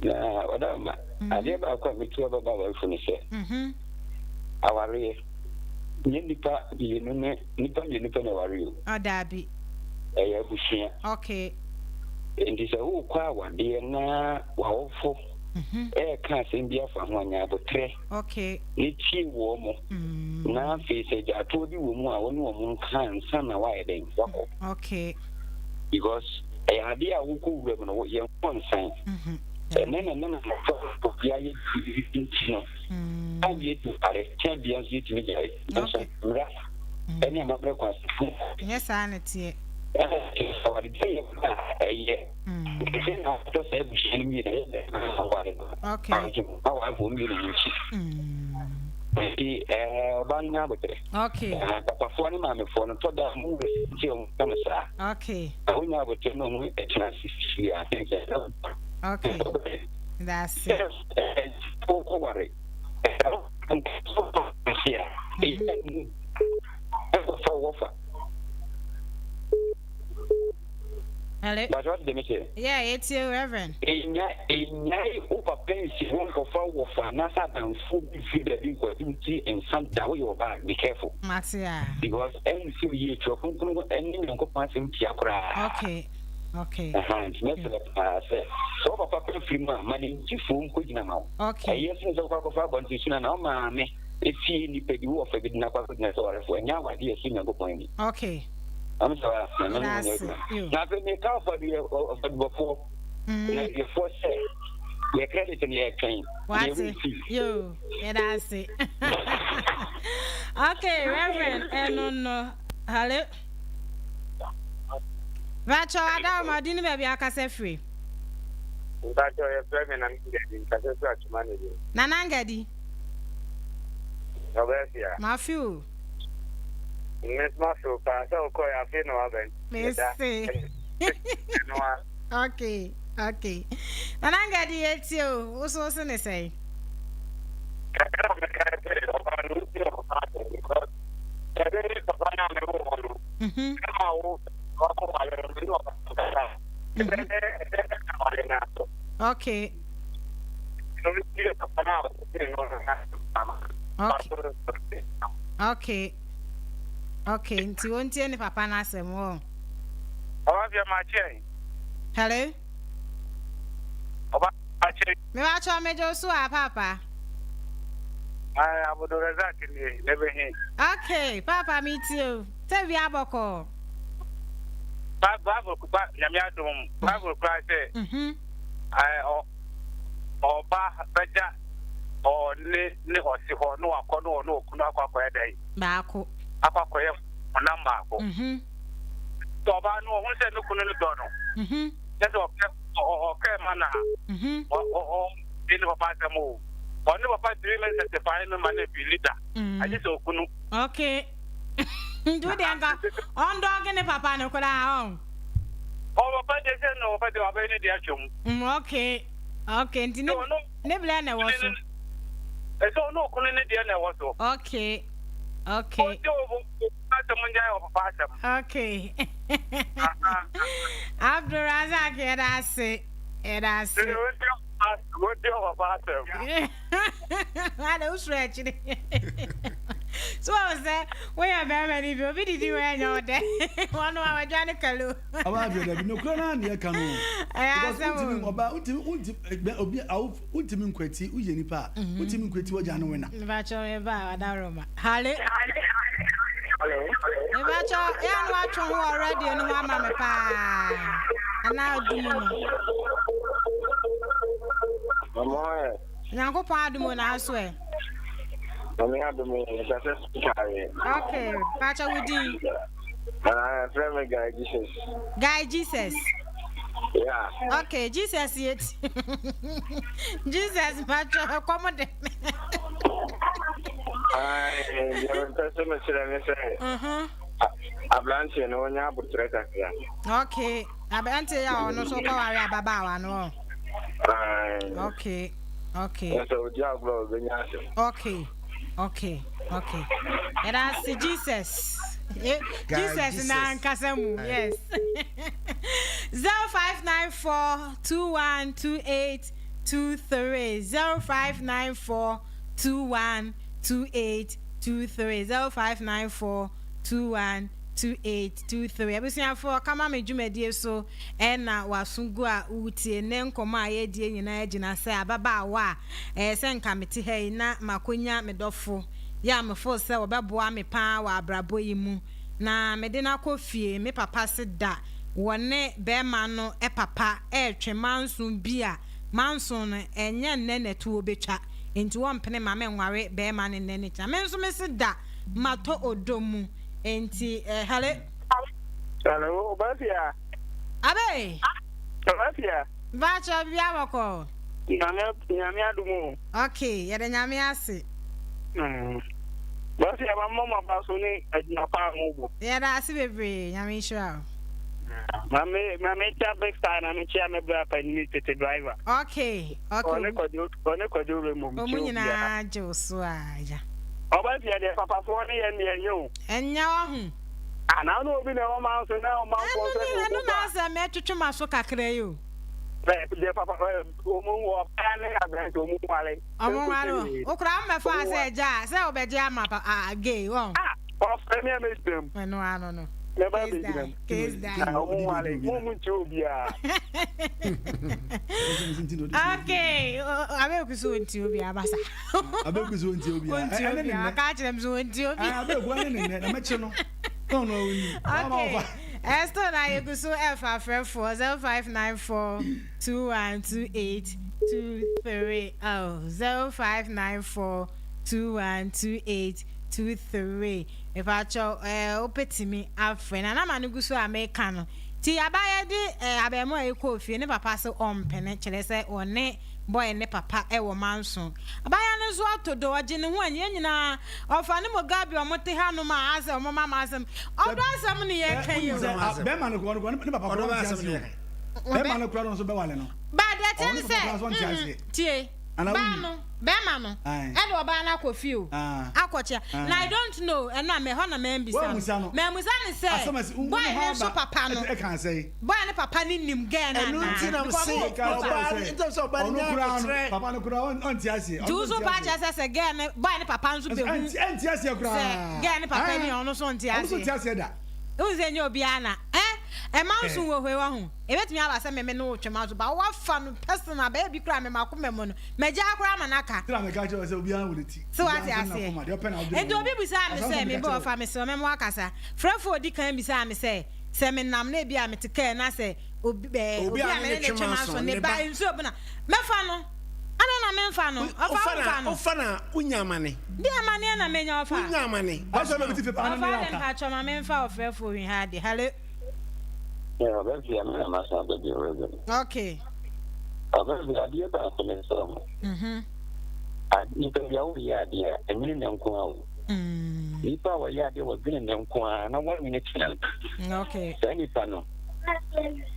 Na ɔda ma adeɛ baako a metu ababa awarefo ne sɛ awareɛ nyɛ nnipa mmienu ne nnipa mmienu pɛ na aware o. Oh, daabi. Ɛyɛ abusua. Okay. Nti sɛ wokɔ awadeɛ na w'awofo ɛɛka asɛm bi afa ho anya abotrɛ Okay. ne tie wɔ mo na afei sɛ gyaatoɔ bi wɔ mu a wo ne wɔn nka ansa na woayɛ dɛn wakɔ. Okay. Because ɛyɛ adeɛ a wokɔ wura mu no yɛn kɔ nsan. Ɛnɛ na nana mmɔfra obi ayɛ nti no a yɛtu are kyɛn bia nso yɛtumi gyae nso mmra ɛne amammerɛ kwan so. Nyɛ saa na teɛ. Aware deɛ yɛ a ɛyɛ sɛ na atɔ saa abusua no mmienu ɛyɛ dɛ aware no awarefoɔ mmienu no nkyi nti ɔbaa no nya abotrɛ. Papafoɔ ne maamefoɔ no tɔ da mo wɔ nti ɔmo ka no saa. Na wonya abotrɛ na ɔmo ɛtena ase fie a sɛ Okay. That's it. Wokɔ ware ɛkɔfa wɔfa. Hello. But what did me say? Yeah, it's you, Reverend. Enya enya wo papa nsi wo nkɔfa wɔfa anaasɛ adamfo bi firi baabi nkɔdi wo ti nsa da woyɛ ɔbaa, be careful. Matia. Because ɛnsi wo yie twerɛ kronkron ɛne Nyankopɔn asɛm tia koraa. Okay. Nti mɛsrɛ paa sɛ sɛ wo papa kora firi mu a ma ne nkyifoɔ nkɔgyina ma wo. Ɛyɛ sene sɛ wokɔ akɔfa abɔnten su no na wo maame ɛfie nnipa bi wo wɔfa bi de no akɔ akɔgyina sɛ warefoɔ ɛnyɛ awadeɛ ɛso Nyankopɔn ani. Am sɛ na mene nyɛ adwuma. Na afei meka ɔfadubɔfoɔ na adiefoɔ sɛ yɛ credit no yɛtwɛn. Wate. Yo, yɛda ase. Okay, Reverend ɛno no. Hello. Rachel Adawoma, ɔdi ne baabi akasa firi. Mpakyɛ yɛfrɛ me Nana Ngadi, nkasa firi Atwoma ne bi. Nana Ngadi. Ɔbɛyɛ fia. Mafe o. Me nso mafe o paa sɛ wokɔɛ afei na waba nti. Mese. Okay, okay. Nana Ngadi yɛtie o, wo so wo se ne sɛn? Kakra a mɛka sɛ ɔbaa no wosi ɔpapa asɛm because ɛbɛ ne papa no a mɛwo hɔ no ɛma wo wakɔ wale no ne ɔpapa kasa ɛbɛ ne ɛbɛ ne wale no aso. Okay. No wosi papa no a ɔsese no no na Okay. Okay. Okay, nti wontie ne papa no asɛm wɔ. Ɔba bia ma kyɛn. Hello. Ɔba akyɛ. Mebakyɛ megye wo so a papa. Ai Abdul Razak ni ne be he. Okay, papa metie o. Sɛ wia bɔkɔɔ. Bible ba nyame adom Bible kura sɛ. Ai ɔ ɔba bɛgya ɔne ne ɔsi hɔ na wakɔ ne ɔne okunu akɔ akɔyɛ dɛn. Baako. Akɔ akɔyɛ honam baako. Sɛ ɔbaa no ɔho sɛ ne kunu no dɔ no. Kyɛ sɛ ɔkɛ ɔkɛ ma na. Ɔ ne papa asɛm o. Ɔne papa tiri me nsɛsɛfae no ma no bi lita. Agye sɛ okunu. Okay. Nti wo deɛ nka ɔndɔge ne papa no koraa ɔn. Ɔ papa deɛ sɛ no papa deɛ wabɛyɛ ne deɛ atwa mu. Okay. Okay, nti ne ne bilɛ na ɛwɔ so. Ɛsɛ ɔno okunu ne deɛ na ɛwɔ so. Okay. Okay. Ɔde o asɛm ngyae wɔ papa asɛm. Okay. Abdulrazak yɛda ase. Yɛda ase. Wodi wɔ papa asɛm. Ada wosoro akyiri. So wɔn sɛ woyɛ bɛrima no bi obi didi wɔ ɛnyɛ wo dɛ wɔn a wɔadwane kalo. Ɔbaa deɛ dabi nokura naa neɛ ka no Ɛyɛ because asɛm wontumi o. ɔbaa wontumi wontumi obi awo wontumi nkwati woyɛ nipa a wontumi nkwati wagya no wena. Mebakyɛ me ba ɔda Roma. Hale. Mebakyɛ yɛ ano atwe ho wɔ radio no ho ama me paa. Anaa ɔdum no. Nyankopɔn adom o na aso ɛ. Nyame adom o, mepɛ sɛ sikareɛ. Okay, pakyɛ wo din? Ah, frɛ me Guy Jesus. Guy Jesus. Yeah. Okay, Jesus yɛ ti. Jesus pakyɛ kɔm de me. Deɛ mepɛ sɛ mekyerɛ ne sɛ aberanteɛ no ɔnya aboterɛ kakra. Okay, aberanteɛ yɛ a ɔno nso kɔware ababaawa no ɔ. Okay, okay. Sɛ ɔdi agorɔ a ɔbɛnya asɛm. Okay, okay, okay. Yɛda ase Jesus. Eh, Jesus na ankasa mu, yes. 0594 2128 23 0594 2128 23 0594 2128 23 Abusuafoɔ, kama me dwumadie so na w'aso gu a woretie. Nnɛ nkɔmmɔ a yɛredie nyinaa gyina sɛ ababaawa a ɛyɛ sɛ nka mete ha yi na makɔnya me dɔfo yi a mefoo sɛ ɔbɛboa me pa ara wɔ abrabɔ yi mu na mede no akɔ fie. Me papa se da wɔne barima no papa retwe manso bi a manso no ɛnyɛ nnɛ na ɛtoɔ bɛtwa enti wɔmpene ma menware barima no nnɛ ne kyena. Me nso mese da matɔ ɔdɔ mu enti eh, hele. Hello, Obafia. Abe. Obafia. Mpacho bia bɔkɔ. Nyame nyame adom o. Okay, yɛda nyame ase. Mm. Obafia ma mmɔ mo aba so ne adwuma pa a mobɔ. Yɛda ase bebree, nyame nhyira wo. Mame mame kyia big star na me kyia me bra panyin tete driver. Okay, okay. Ɔne kwadwo ɔne kwadwo remo me Ɔmo kyia obiara. nyinaa gye wo so a agya. Obafia deɛ papafoɔ ne yɛn deɛ ɛnyɛ o. Ɛnyɛ wahu. Ah na ɔne obi na ɛwɔ man so na ɔmanfoɔ Ɛno nso ne de ɛno ɔmo na ba. asɛ mɛtwetwe m'aso kakra yi o. Ɛ deɛ papa ɛ ɔmo ɔbaa ne aberante ɔmo nware. Ɔmo Nkosi nware o. hwee. Wo koraa wo mmɛfaa Ɔmo sɛ nware. agya a sɛ wobɛgye ama pa a gay wɔn. Ah ɔfrɛ me a mɛgyina mu. Ɛno ano no. Mɛba Case abɛgyina die mu. case die. Ah ɔmo nware mo ɔmo nkyɛ obiara. Okay abeku so ɔnti obiara basa. Abeku so ɔnti obiara. Ɔnti Ɛne ne obiara nnɛ. ɔka kyerɛ m so ɔnti obiara. Abeku ɛne ne nnɛ na mɛkye no. Na ɔno ɔnyi. Okay. Still na yɛgu so ɛfa frɛfoɔ 0594 2128 23 oh 0594 2128 23 mepakyɛw ɛɛ wobɛtumi afrɛ na nama no gu so a meka no ti abayɛ de ɛɛ abɛɛmoa yi kɔɔ fie ne papa so ɔmpene kyerɛ sɛ ɔne boy ne papa ɛwɔ manso abaayewa no nso atɔ do ɔgye ne ho anyi yɛn nyinaa ɔfa ne Mugabe ɔmo te hanom a asɛ ɔmo ma ma asɛm ɔdɔ asɛm ne yɛ ka yi o. Bɛrima no kura ne papa kura ɔnte ase o bɛrima no kura no nso bɛwale no. Ba deɛ teɛ ne sɛ tie baa no bɛrima no ɛde ɔbaa no akɔ fie o akɔkyea na I don't know ɛno a mɛhɔ na mɛmbisa no mɛmusa ne sɛ boy ne nso papa no boy ne papa ne nim girl no Ɛno nti na anaa because mese ɔmo wɔ ɔbaa kuta no ntam sɛ ɔbaa no Ɔno nya koraa no aboterɛ. papa no koraa ɔnte aseɛ. Nti wo nso paa kyerɛ sɛ sɛ girl ne boy ne papa nso bɛhu Ɛnte aseɛ koraa. sɛ girl ne papa ni ɔno nso nte Ɔno nso aseɛ. nte aseɛ da. Wohu sɛ ɛnyɛ obiara na eh ɛma nso wɔ hɔ yi wahu ebetumi aba sɛ meme ne wo twem aso ba wafa no personal bɛyɛ bi koraa mema akoma mu no magyaa koraa ma no aka. Tira meka kyerɛ wo sɛ obiara wɔ ne ti. So wate Obiara nso ne aseɛ? n'akoma deɛ ɔpɛ na ɔdwene Nti ho. obi bisaa me Asɛm sɛ sɛ me meka ba kyerɛ wo. ɔfa me sɛ ɔmɛma wakasa. Frɛfo a odi kan bisaa me sɛ sɛ menam na ebi a mete kaa na sɛ obi ɛɛ Obi obi a a ne me ne ne ne twe twe manso, manso ne ne ba ba. nsuo bu na mɛfa no. Adɛn na memfa no? Ɔfa Wofa womfa na no? wofa na wonya amane. Di amaneɛ na menya ɔfa. Wonya amane. Asɛ ɔbɛ bi ti fi paa ne Ɔfa ne de aka. mpakyɛ ma memfa ɔfrɛfo wi ha de. Hello. Yeah, ɔbɛfia me na masan aba bio Reverend. Okay. Ɔbɛfia adeɛ baako ne sɛ ɔmo. Mhm. Nipa bi a woyɛ adeɛ a ɛnwene ne nko ara o. Nipa a wɔyɛ adeɛ wɔdwene ne nko ara na wɔnwene kyena no. Okay. Saa nipa no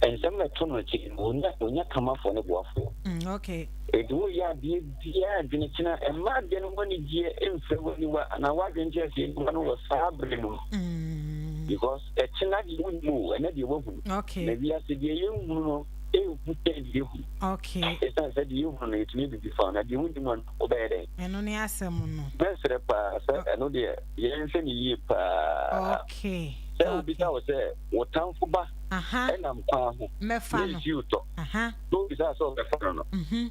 nsɛm na ɛto no akyi no onya onya kamafoɔ ne boafoɔ. Okay. Enti woyɛ adeɛ biara dwene kyena ɛmma adeɛ no ho anigyeɛ mfiri w'aniwa anaa w'adwene nteaseɛ niwa no wɔ saa bere no mu. Because ɛkyena deɛ wonnim o, ɛnɛ deɛ woahunu. Okay. Na wiase deɛ yɛnhunu no. Ɛnhu sɛ deɛ yɛhu. Okay. Ɛsiane sɛ deɛ yɛhu no yɛtumi bibi fa na deɛ wonnim no wobɛyɛ dɛn? Ɛno ne asɛm no. Mɛsrɛ paa sɛ ɛno deɛ yɛnhwɛ no yie paa. Okay. Sɛ obisa wo sɛ wo tamfo ba ɛnam kwan ho na nsuo tɔ na obisa sɛ ɔbɛfa no no.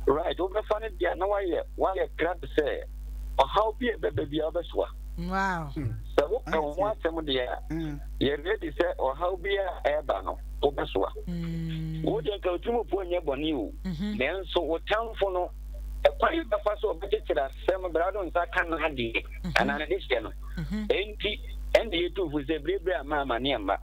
Right, wobɛfa no deɛ na wayɛ wayɛ krado sɛ ɔhaw bi a ɛbɛba biara wobɛsoa. Wow. Sɛ wopɛ wo ho asɛm deɛ a, yɛ ready sɛ ɔhaw bi a ɛreba no wobɛsoa. Wo deɛ nka wo tirim po nyɛ bɔne o, nanso wo tamfo no, ɛkwan bɛfa so ɔbɛkyekyere asɛm berɛ a wode nsa ka n'adeɛ anaa ne dehyeɛ no. Enti ɛnna yɛtu fo sɛ berɛberɛ a ma amaneɛ mma.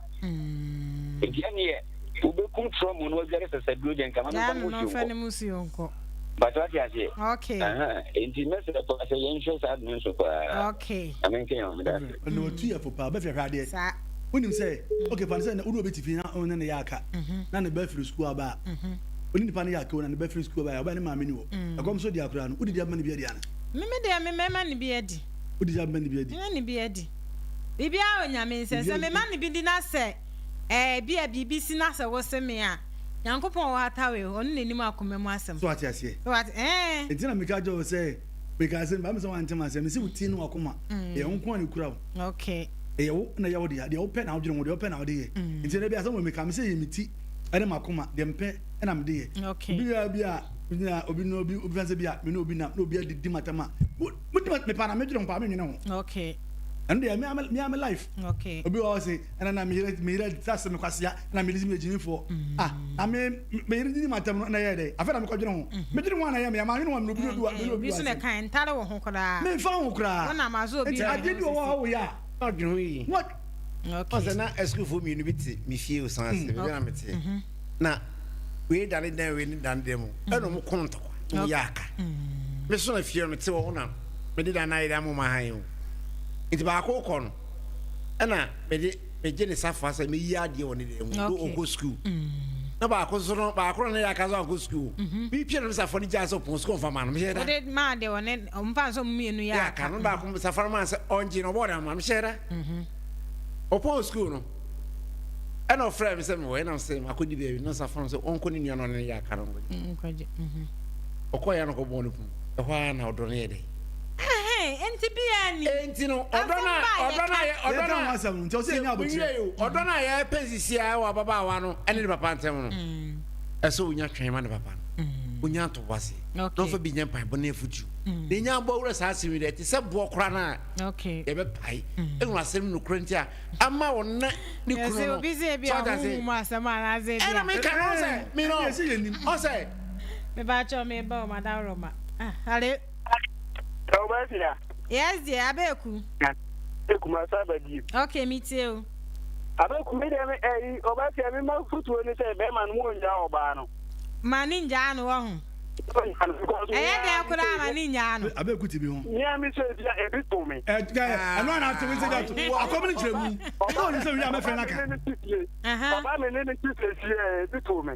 Enti ɛnneɛ wobɛkum trɔm no wadware sasaduro deɛ nka ma memfa ne musuo nkɔ. But wate aseɛ? Okay. Enti mɛsrɛ paa sɛ yɛnhwɛ saa ade no nso paa. Okay. Na menka yɛn ho meda ase. Ɛna watu yɛ fo paa bɛfɛ hwɛ adeɛ. Saa. Wonim sɛ okay fa no sɛ wone obi te fie na wo ne no yɛ aka na ne ba firi sukuu aba a wo ne nipa no yɛ aka o na ne ba firi sukuu aba a ɔba ne maame ni hɔ ɛkɔm so di akora no wodidi abɛma no bi adi ana? Me me deɛ me mɛma no bi adi. Wodidi abɛma no bi adi? Mɛma no bi adi. Biribiara wɔ Nyame nsam. Sɛ mema no bi di na sɛ ɛɛ bi a biribi si na sɛ wose me a, Nyankopɔn wɔ hata wei, ɔno na nim akoma mu asɛm. So wate aseɛ? So wate, ɛɛ. Enti na meka kyerɛ wo sɛ, mekaa sɛ, meba me sɛ woante m'aseɛ, mese wo ti ne w'akoma, ɛyɛ wo nko ara na ɛkura wo. Okay. Ɛyɛ wo na ɛyɛ wo dea, deɛ wopɛ na wodwene ho, deɛ wopɛ na wode yɛ. Nti ɛnɛ bi asɛm wɔ meka, mese ɛyɛ me ti ne m'akoma, deɛ mepɛ na mede yɛ. Okay. Obi a bi a, obi a, obi ne obi, obi fa sɛ bi a, me ne obi nam, na obi adidi m'atam a, mo, modi ma, mepa na medwene ho paa, menwene ho. Okay. Ɛno deɛ, me ara me ara me life. Okay. Obi wɔ hɔ ɔse, ɛna na me yere, me yere sɛ me kwasea. na mede si me gyimifoɔ ah na me me yere didi m'atɛm no na ɛyɛ dɛ afei na mekɔdwene ho medwene ho a na ɛyɛ me ama nwene ho a mene obi obi wa mene obi wa so na kan ntare wo ho koraa memfa ho koraa wonam aso obi nti adeɛ bi wɔ hɔ a woyɛ a ɔdwene ho yi okay ɔsɛ na asukuufoɔ mmienu bi te me fie osan ase baabi na mete na wei dane dan wei ne dane dan mu ɛna ɔmo ko ntɔkwa ɔmo yɛ aka me so na fie no mete wɔ hɔ na mede dan no ayɛ dɛ ama ɔmo ahan o nti baako kɔ no ɛna mede megye ne safoa sɛ meyi adeɛ wɔ ne dan mu do ɔnkɔ sukuu na baako nso no baako no ne yɛ aka sɛ ɔnkɔ sukuu mepia no safoa no gyaa sɛ ɔpɔn sukuu ɔmfa ma no mehyɛ da wode maa deɛ ɔne ɔmfa nso mmienu yɛ aka no baako safoa no maa sɛ ɔngye no ɔbɔɔ no ama mehyɛ da ɔpɔn sukuu no ɛna ɔfrɛ me sɛ mewɔ ɛnam sɛ makɔdi baabi na safoa no sɛ ɔnkɔ ne nua no ɔne ne yɛ aka no nkɔgye ɔkɔyɛ no kɔbɔɔ no pum ɛhɔ ara na ɔdɔ no yɛ dɛ Enti biaa ni. Enti no, ɔdɔ no a, ɔdɔ no a, ɔdɔ no a, nwie o, ɔdɔ no a yɛpɛ sisi a ɛwɔ ababaawa no ɛne ne papa ntɛm no, ɛsɛ onya twɛn ma ne papa no, onya ntoboase, na ɔfa bi nyɛ mpaebɔ ne afutuo, na enya abɔ awura saa asɛm yi dɛ, ɛte sɛ boɔ koraa no a yɛbɛpae, ɛhunu asɛm no nokorɛ nti a, ama ɔne ne kunu no, so ɔte ase, ɛna meka no ɔsɛ, me no, ɔsɛ. Mebakyɛw meba o, madawroma. Ah, ale. Ɔbɛfia. Yes dear, Abeku. Kumasi aba bio. Okay, me tie o. Abeku mi deɛ me ɛyi ɔbɛfia mi ma futuo ni sɛ bɛrima no mu ongya ɔbaa no. Ma ne ngyaa no wɔ ho. Ɛyɛ dɛn koraa ma ne nyaa no. Abeku ti bi ho. Mia mi sɛ ebi ebi to mi. Ɛ ɛ ɛno ana ato mi sɛ bi ato akɔm ne kyerɛ mu. Ɛna ɔnim sɛ wia mɛfrɛ n'aka. Ɔbaa mi ne ne ti sɛ fie ebi to mi.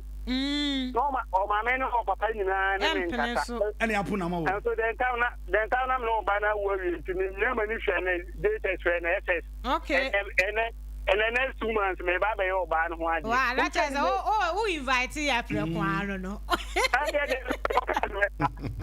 Na ɔma ɔmaame ne ɔpapa nyinaa ne me nkasa. Ɛna apo na ama wɔ. Nso dɛntam na dɛntam na me ne ɔba no awo awie nti me nyina m'ani hwɛ ne JHS hwɛ ne SS. Okay. Ɛnɛ ɛnɛ next 2 months me ba bɛyɛ ɔbaa no ho adeɛ. Wa na kyerɛ sɛ wo wo wo invite yɛ aprɛko ano no. Ɛdeɛ deɛ ɔka no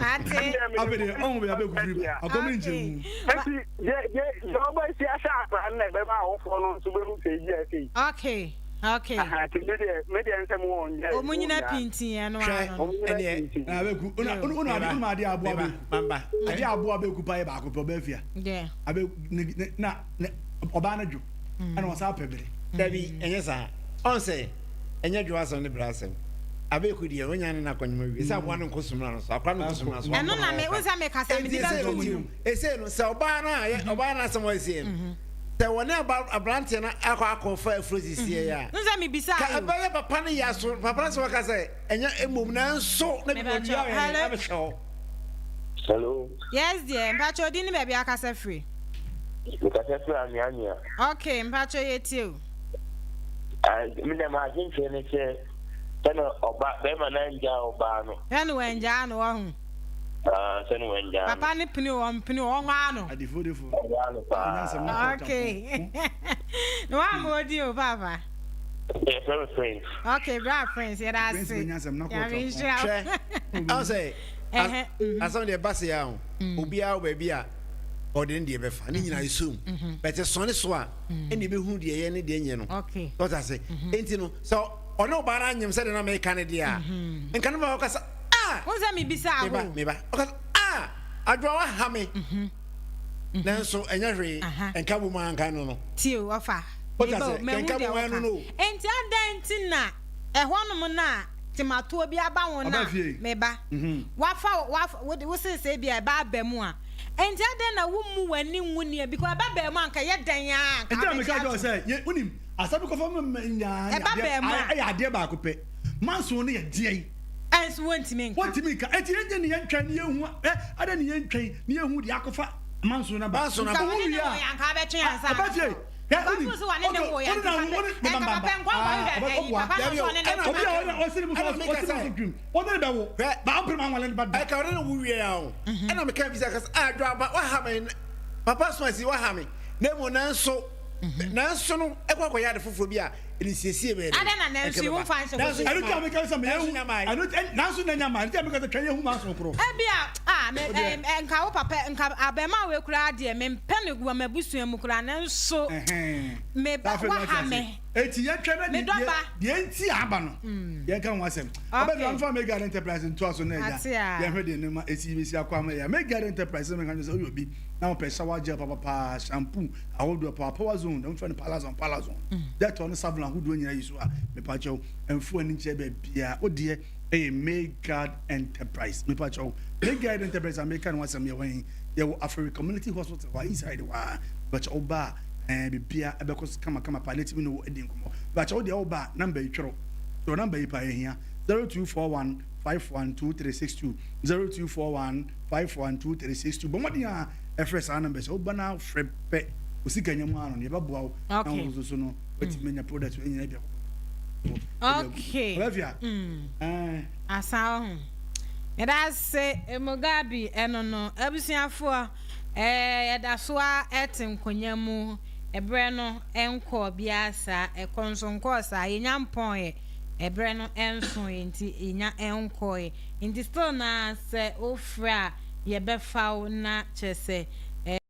Ate. Afei deɛ ɔho bɛ abɛku firi ba akɔm ne nkyerɛ mu. Nti deɛ deɛ deɛ ɔba si ahyɛ akora no na ɛbɛma awofoɔ no nso bɛhu sɛ ebi asei. Okay. Okay. Aha, nti me deɛ me deɛ nsɛm wɔ nyɛ. Ɔmo nyina pintin ɛno Hwɛ, ano no. ɛneɛ. Na abeku una una una ade una ade aboa Meba, abeku. mamba. Ade aboa abeku pa yɛ baako pɛ ɔbaa fia. Yeah. Abeku ne ne na ne ɔbaa no dwo. Ɛna ɔsan pɛ bere. Dabi, ɛnyɛ saa. Ɔn sɛ, ɛnyɛ dwo asɛm ne bere asɛm. Abeku deɛ, onya ne n'akɔnwoma wie. Sɛ aboa no nkɔ sumina no so, akora no nkɔ sumina so. Ɛno na me, wo sɛ me kasa me Enti di ɛsɛ bɛto no mu. Ɛsɛ no, sɛ ɔbaa no a, ɔbaa no asɛm a ɔyɛ no, Sɛ wɔne aberanteɛ no akɔ akɔfa afuro sisiɛ yi a, N sɛ mebisa ka o. ɛbɛyɛ papa no yɛ aso papa no sɛ wɔka sɛ ɛnyɛ mmom nanso na bi Mepakyɛw, wɔwia yɛn hello. abɛhyɛ hɔ. Hello. Yes dear, mpakyɛw odin ne baabi akasa firi. Mekasa firi Anweanwea. Okay, mpakyɛw yɛtie o. Ah, me na m'adwenkyerɛ ne sɛ sɛne ɔba bɛrima no angyaa ɔbaa no. Sɛne wangyaa no, wahu. Ah, sɛ no wangyaa no. Papa no pene o, ɔmpene o, ɔnwaa no. Adifo defo. Ɔnwaa no paa. Okay. Na wamma odi o, papa. Yɛfrɛ me Prince. Okay, bra Prince, yɛda ase. Prince bɛnya asɛm na kɔɔto Nyame nhyira wo. Hwɛ, ɔn sɛ asɛm deɛ ɛba se a o, obiara wɔ baabi a ɔde ne deɛ bɛfa, ne nyinaa ɛsɔ mu. But ɛsɔne so a, ɛna ɛbɛhunu deɛ ɛyɛ ne deɛ ɛnyɛ no. Ɔte ase? Enti no, sɛ ɔne ɔbaa no anyem sɛdeɛ na meka no deɛ a, nka ne ba bɛka sɛ, ah! Wohu sɛ mebisaa Meba, wo. meba. Ɔka sɛ, ah! Adwoa waha me. Nanso ɛnyɛ hwee, nka bom ara nka no no. Tie o, ɔfa. Wote Meba o, ase? mahu Nka deɛ bom ara no woka. no o. Enti adɛn nti na ɛhɔnom no a tematoɔ bi aba ho no Ɔba a, fie. meba, wafa wo, wafa, wode, wo se sɛ ebia ɛba aba mu a, enti adɛn na wommu w'ani ngu nea, because ɛba baa mu a, anka ɛyɛ dɛn ara a, anka Nti na wobɛgye meka kyerɛ wo atom. sɛ, yɛ, wonim, asɛm kɔfa ma ma nyinaa yɛ Ɛba adeɛ, baa mu a. ɛyɛ adeɛ baako pɛ. Manson no yɛ deɛn? Ɛnso wontumi nka. Wontumi nka. Enti yɛnyɛ ne yɛntwɛn ne yɛnhu, ɛ, adɛn ne yɛntwɛn ne yɛnhu deɛ akɔfa manson no aba. Manson Nka aba. wɔne Wohu ne wie a, woeɛ anka wobɛtwe ansa ɔba na fie. wakɔ. Hwɛ, wonim, Because wo se wɔne ne okay, woeɛ wone nti na papa, wone, ɛnka meba, papa mba, nkɔ nkɔhwehwɛ ah, ɛyi, ɔboa. papa no Dabi nso o, ɔne ne ɛna tena. Obi a ɔne ɔsi ne mu so Ɛna ɔsi meka ne mu so sɛ, dwim. Ɔne ne bɛwo. Hwɛ. Ba ɔmpere ma anwale ne ba da. Ɛka ɔne ne wo wie a o, ɛna meka bisa ka sɛ, ah, Adwoa, waha me, papa Asomasi waha me, na mmom nanso, nanso no, ɛkɔ akɔyɛ ade foforɔ bi a, nsiesie bɛyɛ dɛ. Adɛn na nanso yi womfa nhyɛ Nanso kɔsi? Ɛno nti a meka sɛ meyɛ Nanso hu nya mae. ɛno nti nanso na nya mae. Ɛno nti a meka sɛ twɛn yɛ hu manso koro. Ebia ah me Wo deɛ. eh, nka wo papa nka abɛɛmaa wei koraa deɛ mempɛ no wɔ m'abusua mu koraa nanso Ɛhɛn. me Saa afei na wate waha ase. me. Eti yɛntwɛn na Me deɛ dɔ ba. deɛ nti a aba no yɛnka ho asɛm. Okay. Ɔbɛdura mfa Megad Enterprise ntoa so na agya Ate a. yɛnhwɛ deɛ nneɛma esi besi akɔ ama yɛ. Megad Enterprise sɛ meka kyerɛ sɛ woyɛ obi na wopɛ shower gel papapaa, shampoo ahodoɔ, power power zone, deɛ wɔfrɛ no palazon palazon, Dettol ne Savlon ahodoɔ nyinaa yi so a, mepakyɛw mfa w'ani nkyerɛ baabiara. Wo deɛ ɛyɛ Megad Enterprise. Mepakyɛw, Megad Enterprise a meka ne ho asɛm yɛwɔ he? Yɛwɔ Aferi Community Hospital hɔ a, inside hɔ a. Mepakyɛw woba a, ɛɛ biribiara ɛbɛkɔ so kamakama paa na ɛtumi ne wo adi nkɔmmɔ. Mepakyɛw wo deɛ woba a, number yi twerɛ. Twerɛ number yi paa, ɛhia. 0241 512362, 0241 512362. Bɔ mmɔden a ɛfrɛ saa number yi. Sɛ woba na wofrɛ pɛ, wo sika nya mu ano no, yɛbɛboa wo na wo nso so no watumi anya product wei nyinaa bi akɔ. Okay. Olivia. Mm. Asa wo ho. Meda ase Mugabe ɛno no abusuafoɔ ɛɛ yɛda so a ɛte nkonya mu ɛberɛ no ɛnkɔɔ biara saa ɛkɔ nso nkɔɔ saa yɛnya mpɔn yɛ ɛberɛ no ɛnso yɛ nti yɛnya ɛnkɔɔ yɛ nti still na sɛ wofrɛ a yɛbɛfa wo na kyerɛ sɛ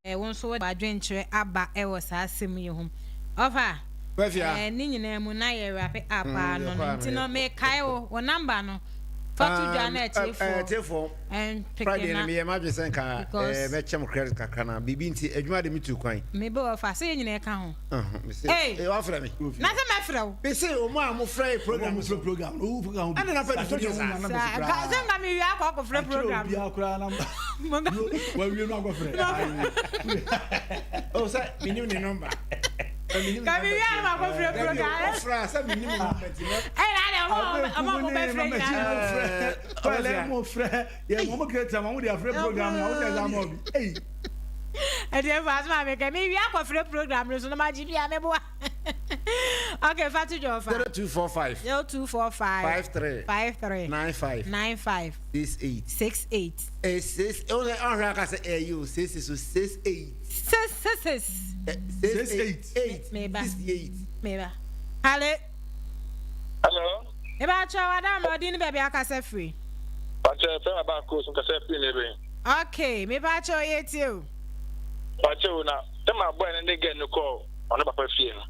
ɛɛ wo nso wode w'adwenkyerɛ aba ɛwɔ saa asɛm yi ho ɔfa. Wafia. Eh, ne nyinaa mu na yɛ wrap up a no yɛkɔ no a nti na no yɛkɔ. mekae wo wo number no fa to dwa na atiefoɔ Atiefoɔ, ɛmpeke Friday no na meyɛ m'adwene sɛ nka because mɛkyɛ mo credit kakra na biribi nti adwuma de metu kwan. mebe wɔ fa sɛ yɛ nyinaa ka ho. Mese, Hey! wafrɛ me. Na sɛ mɛfrɛ wo. Mese wɔn a mofrɛ yɛ program Wɔn so. frɛ program no, wo program Ɛna na fɛ Atwerɛ de wo saa. nuanom Saa, koraa. nka sɛ nka mewie akɔ akɔfrɛ Atwerɛ program. obiara koraa na wawie no akɔfrɛ. Oh, sɛ menim ne number. Ka mewie a na makɔfrɛ program. Ɔfrɛ a sɛ menim ne number nti mɛ. Ɛna adɛ ɔmo a ɔmo a mobɛfrɛ nyinaa. Ɔlɛ mo frɛ yɛ mo mo kireta mo de afrɛ program na wo de ɛza mo bi. Ei. Ɛdeɛ fa asoma mi kɛ mewie akɔfrɛ program no so na magye bi a meboa. Okay, fa to dwa ɔfa. 0245 0245 53 53 95 95 68 68 6 ɔhwɛ ɔhwɛ aka sɛ ɛyɛ o 6 so 6 8 6 6 6 6 8 8 Meba. 68. Meba. Hale. Hello. Meba kyerɛ wadam na ɔde ne baabi akasa firi. Pakyɛ fɛ aba ko so kasa firi ne bɛn. Okay, meba kyerɛ ɔyɛ tie o. Pakyɛ o na sɛ ma boy ne ne girl no kɔ ɔno papa fie no.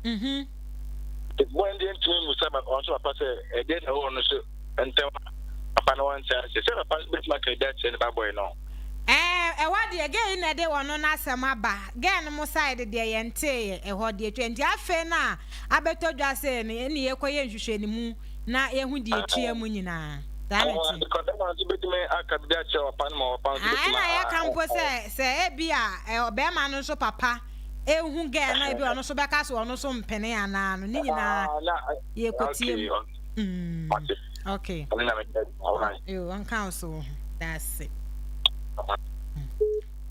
Boy no deɛ ntumi mu sɛ ɔno nso papa sɛ ɛdeɛ na ɛwɔ ɔno so ntɛm a papa no wante ase sɛ papa bɛtumi aka ebi akyerɛ ne ba boy no. Ɛɛ ɛhɔ deɛ girl yi na ɛde ɔno n'asɛm aba girl no mo side deɛ yɛnteeɛ ɛhɔ deɛ twa nti afei no a abɛtɔ dwa sei no ɛne yɛkɔyɛ nhwehwɛnimu na yɛhu deɛ ɛtua mu nyinaa saa na ɛte. Because ɛma nso bɛtumi aka bi akyerɛ papa no ma papa nso Ah, bɛtumi ɛna yɛka mpo sɛ sɛ ebi a ɔbɛrima no nso papa ehu girl no ebi ɔno nso bɛka so ɔno nso mpene anaa no ne nyinaa yɛkɔtie mu. Okay. Yo, ɔnka wo so wo ho. That's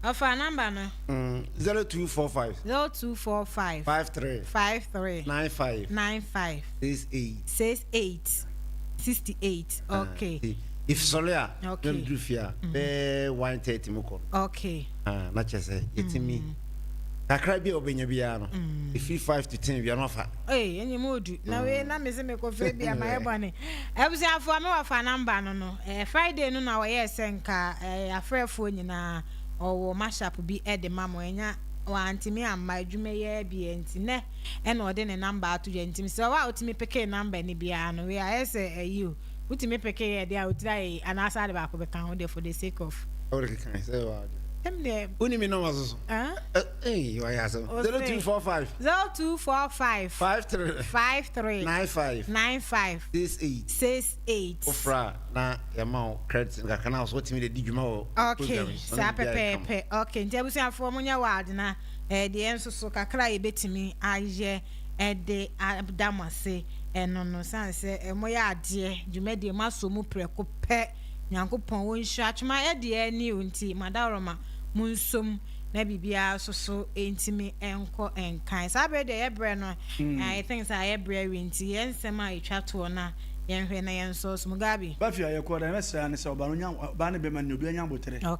Ɔfa number no. 0245. 0245. 53. 53. 95. 95. 68. 68. 68. Okay. If sɔre a, Okay. na meduru fie a, bɛɛ 1:30 mu kɔ. Okay. Ah, na kyerɛ sɛ yɛtumi. Kakra bi a wobɛnya biara no, ɛfiri 5 to 10 bia no afa. Ei, ɛnyɛ mu odu. Na wei na mese mekɔfrɛ bi a mayɛ bɔne. Abusuafoɔ, me wɔfa number no, Friday no na wɔyɛɛ sɛ nka afrɛfoɔ nyinaa ɔwɔ mashup bi de ma mo. Ɛnya wantumi amma adwuma yi ara bi nti nɛ ɛna ɔde ne number ato dwa. Nti mesrɛ wo a wotumi pick number no biara no, wei ayɛ sɛ ayi o. Wotumi pick yɛ deɛ a wotiri ayɛ yi anaasɛ ade baako bɛka ho deɛ for the sake of. Wode keka sɛ wa. Ɛm deɛ. Woni me number so so. Ee, wayɛ asɛm. 0245. 0245. 53. 53. 95. 95. 68. 68. Wofra na yɛma wo credit kakra na so wotumi de di dwuma wɔ Okay, saa pɛpɛɛpɛ. Okay, nti abusuafoɔ, monyɛ wild na deɛ nso so kakra a yɛbɛtumi ayɛ ɛde ada mo ase ɛno no, sane sɛ moyɛ adeɛ dwumadie mo asɔ mu prɛko pɛ. Nyankopɔn wɔnhyira twoma ɛdeɛ ani o. Nti madaworoma mo nsom na biribiara nso so ntumi nkɔ nkan. Saa berɛ deɛ yɛbrɛ no, I think sɛ ayɛ berɛ awie, nti yɛn nsɛm a yɛtwa toɔ na yɛnhwɛ na yɛnsɔ so. Mugabe. Bafi a yɛkɔ da yɛbɛsrɛ ne sɛ ɔbaa no nya ɔbaa ne bɛma ne obi anya abotere. Na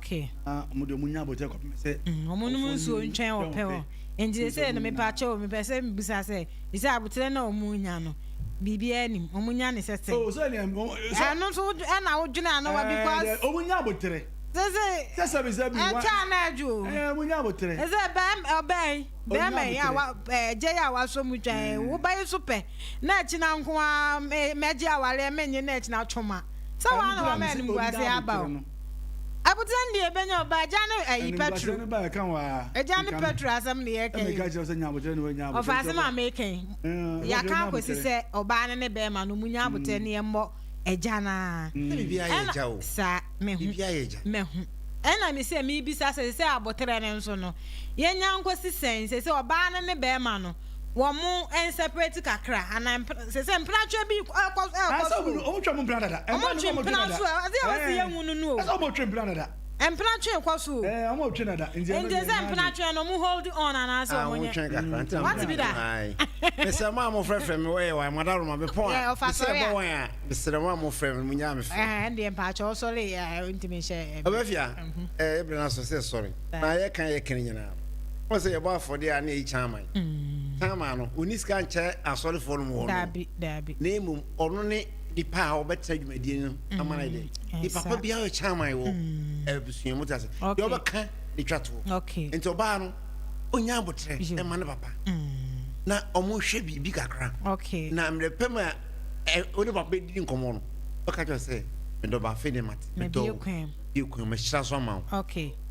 ɔmo de ɔmo nya abotere kɔpem sɛ ɔmo nom nsuo ntwɛn ɔpɛ hɔ. Nti sɛ no mepɛ akyɛw, mepɛ sɛ mbisa sɛ sɛ abotere na ɔmo nya no, biribiara anim ɔmo nya ne sɛ oh sɛ nea ɛno nso ɛna wodwene ano wa because ɔmo nya abotere sɛ sɛ sɛbi sɛbi wa ɛkyɛ na adwo o. Ɔmo nya abotere. Sɛ bɛm ɔbɛn bɛrima yi a wa ɛgye yi a wasɔ mu twɛn wo ba yi so pɛ na akyi na nko a mɛgye awareɛ menye na akyi na twoma sɛ wɔn na wɔn anim gu ase aba o. Abotire no deɛ ebenya ɔba agya ne ayi petro agya ne petro asɛm ne yɛ kɛn ɔfa asɛm a mekɛn yɛaka akɔsi sɛ ɔbaa no ne bɛrima no mu nya abotire ne yɛmmɔ agya naa ɛna saa mehu mehu. Ɛna me sɛ mebisa sɛ abotire no nso no yɛnya nkɔsi sɛn sɛ ɔbaa no ne bɛrima no wɔn mo nseparate kakra ana sɛ mpenatwe bi ɛkɔ so. Ɔmo twa mo mpena dada. Ɔmo twe mpena so ɛsɛ yɛ wɔsi yɛ hu no no o. Ɛsɛ ɔmo twe mpena dada. Mpena twe kɔ so o. Ɔmo twe dada. Nti sɛ mpena twe no, ɔmo hold on anaasɛ ɔmo nyɛ. Twe kakra nti. Wate bi da. Mesɛ mo a mo frɛfrɛ me wɔyɛ wa mada roma me pɔn a mesɛ ɛbɔ wɔn a mesrɛ mo a mo frɛ me mo nyaa me frɛ. Ɛndeɛ mpaakyɛ ɔsɔre yɛ ntumi nhyɛ. Ɔbɛfia ɛbrɛ na so sɛ sɔre na yɛka yɛka nyinaa wɔn sɛ yɛbɔ afɔdeɛ a ne yɛyi chairman. Chairman no oni sika nkyɛ asɔrefoɔ no mu wɔ no. Daabi, daabi. Na mmom ɔno ne nipa a ɔbɛtena dwumadie no ama no dɛ nipa pa biara yɛ chairman wɔ abusua mu te ase deɛ ɔbɛka ne twa toɔ. Nti ɔbaa no ɔnya abotrɛ ɛma ne papa na ɔmo hwɛ biribi kakra na mmerɛ pɛ mu a ɔne papa di nkɔmmɔ no, ɔka kyerɛ sɛ medɔba afei ne mate medɔ bie kwan mahyira so ama wo.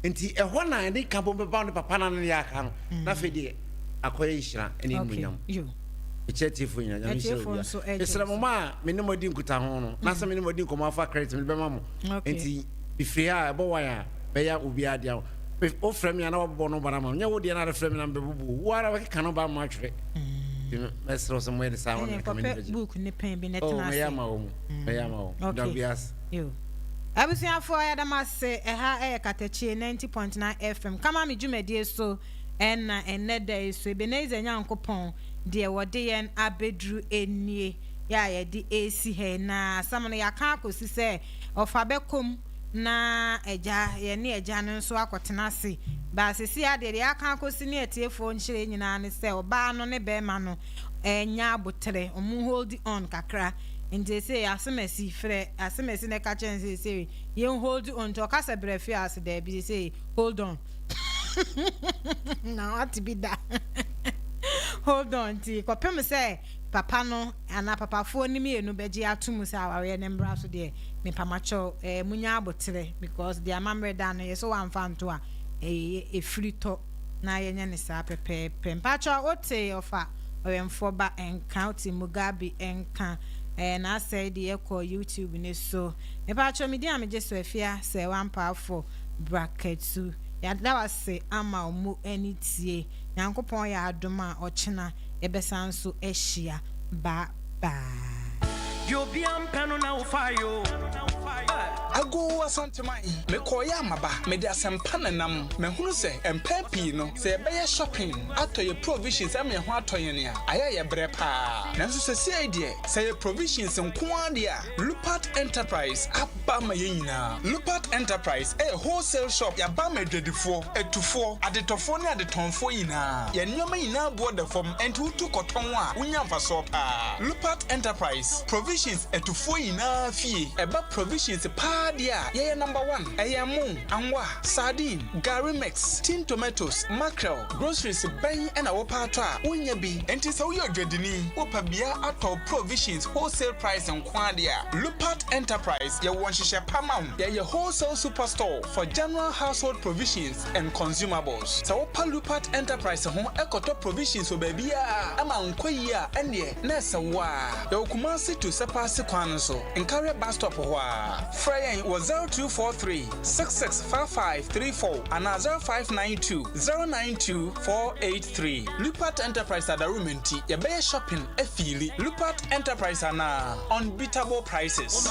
Nti ɛhɔ na ɛde ka bɔ bɛba ne papa na ne yɛ aka no na afei deɛ akɔyɛ nhyira ne animuonyam. Mekyerɛ tiefoɔ nyina, Nyame nhyira obia. Mesrɛ mo ma a me ne mo adi nkutaho no na sɛ me ne mo adi nkɔmmɔ afa credit mede bɛma mo. Nti mefiri ha a ɛbɔ wan a bɛyɛ obiara dea. Wofrɛ me a na wabobɔ no ba no ama me. Nyɛ wo deɛ na adefrɛ me na mebɛbobɔ wo ara wɛkeka no ba ama atwerɛ. Nti mɛsrɛ wo sɛ moyɛ ne saa ma me na m'ani bɛgye. Book ne pen bi na tena ase. Mɛyɛ ama wo mu. Mɛyɛ ama wo. Da obi ase. Abusuafoɔ, yɛda mo ase. Ɛha ɛyɛ Katakyie 90.9 FM. Kama me dwumadie so ɛna ɛnnɛ da yi so Ebenezer Nyankopɔn deɛ wɔde yɛn abɛduru nie yɛ a yɛde ɛresi ha yi, na asɛm no yɛaka akɔsi sɛ ɔfa bɛkɔm na agya yɛne agya no nso akɔtena ase ba sisi adeɛ. Deɛ yɛaka akɔsi ne atiefoɔ nkyerɛ nyinaa ne sɛ ɔbaa no ne bɛrima no ɛnya abotrɛ, ɔmo hold on kakra. Nti sɛ asɛmasi frɛ asɛmasi na ɛka kyɛn sɛ yɛn hold on, nti ɔka sɛ brɛ fi ase daabi sɛ hold on na wate bi da hold on. Nti kɔpem sɛ papa no anaa papafoɔ no mmienu bɛgye ato mu sɛ awareɛ ne mbra so deɛ, mepamakyɛw, munya abotrɛ because deɛ amammerɛ da no yɛ sɛ wamfa nto a ɛyɛ ɛfiri tɔ na yɛnyɛ ne saa pɛpɛɛpɛ. Mpakyɛw, wote ɔfa ɔwɛmfoɔ ba nka, wote Mugabe nka na asɛe deɛ ɛkɔ YouTube ne so. Mepakyɛw, medin a megye so afia sɛ wampaafo brakatu. Yɛada wase ama wo mo ani tie. Nyankopɔn yɛ adom a, ɔkyena yɛbɛsan so ahyia. Bye bye. Deɛ obi ampɛ no na wofa yo. Agoo Asanteman, mekɔeɛ a maba, mede asɛmpa na ɛnam. Mahunu sɛ mpɛn pii no, sɛ yɛbɛyɛ shopping atɔ yɛn provisions ama yɛn ho atɔ yɛn a, ayɛ a yɛbrɛ paa. Nanso seesei deɛ, sɛ ɛyɛ provisions nko ara deɛ a, Lupat Enterprise aba ama yɛn nyinaa. Lupat Enterprise yɛ wholesale shop, yɛaba ama adwadifoɔ, atufoɔ, adetɔfoɔ ne adetɔnfoɔ nyinaa. Yɛn nneɛma nyinaa boɔ da fam, enti wotu kɔtɔn a, wonya mfasoɔ paa. Lupat Enterprise, provisions atufoɔ nyinaa fie. Ɛba provisions paa deɛ a, yɛyɛ number one. Ɛyɛ ɛmo, anwa, sardine, gari mix, tin tomatoes, mackerel, groceries bɛn na wopɛ atɔ a wonnya bi? Enti sɛ woyɛ odwadini, wopɛ bea atɔ wo provisions wholesale price nko ara deɛ a, Lupat Enterprise yɛwɔ nhyehyɛ pa ma wo. Yɛyɛ wholesale superstore for general household provisions and consumables. Sɛ wopa Lupat Enterprise ho kɔtɔ provisions wɔ baabiara ma ankɔ yie a, ɛnneɛ na ɛsɛ wo ara. Yɛwɔ Kumasi to Sɛpaase kwan no so, Nkareɛ bus stop hɔ ara. Frɛ yɛn wɔ 0243 665534 anaa 0592 092 483. Lupat Enterprise adaworoma nti yɛbɛyɛ shopping afiili. Lupat Enterprise anaa unbeatable prices.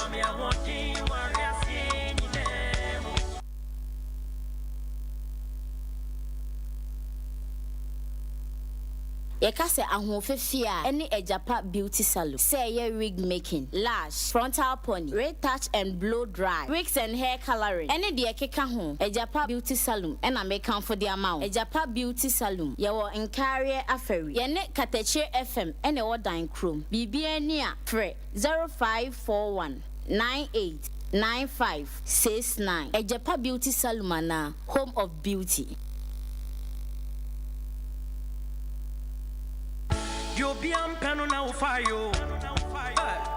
Yɛka sɛ ahoɔfɛ fie a, ɛne Agyapa Beauty Salon. Sɛ ɛyɛ wig making, lash, frontal pony, retouch and blow dry, wigs and hair colouring, ɛne deɛ ɛkeka ho, Agyapa Beauty Salon na mekamfo de ama wo. Agyapa Beauty Salon, yɛwɔ Nkaareɛ Afari. Yɛne Katakyie FM na ɛwɔ dan kurom. Biribiara ni a, frɛ 0541 98 95 69. Agyapa Beauty Salon anaa Home of Beauty.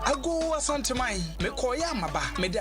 Agoo Asanteman, mekɔeɛ a maba, mede.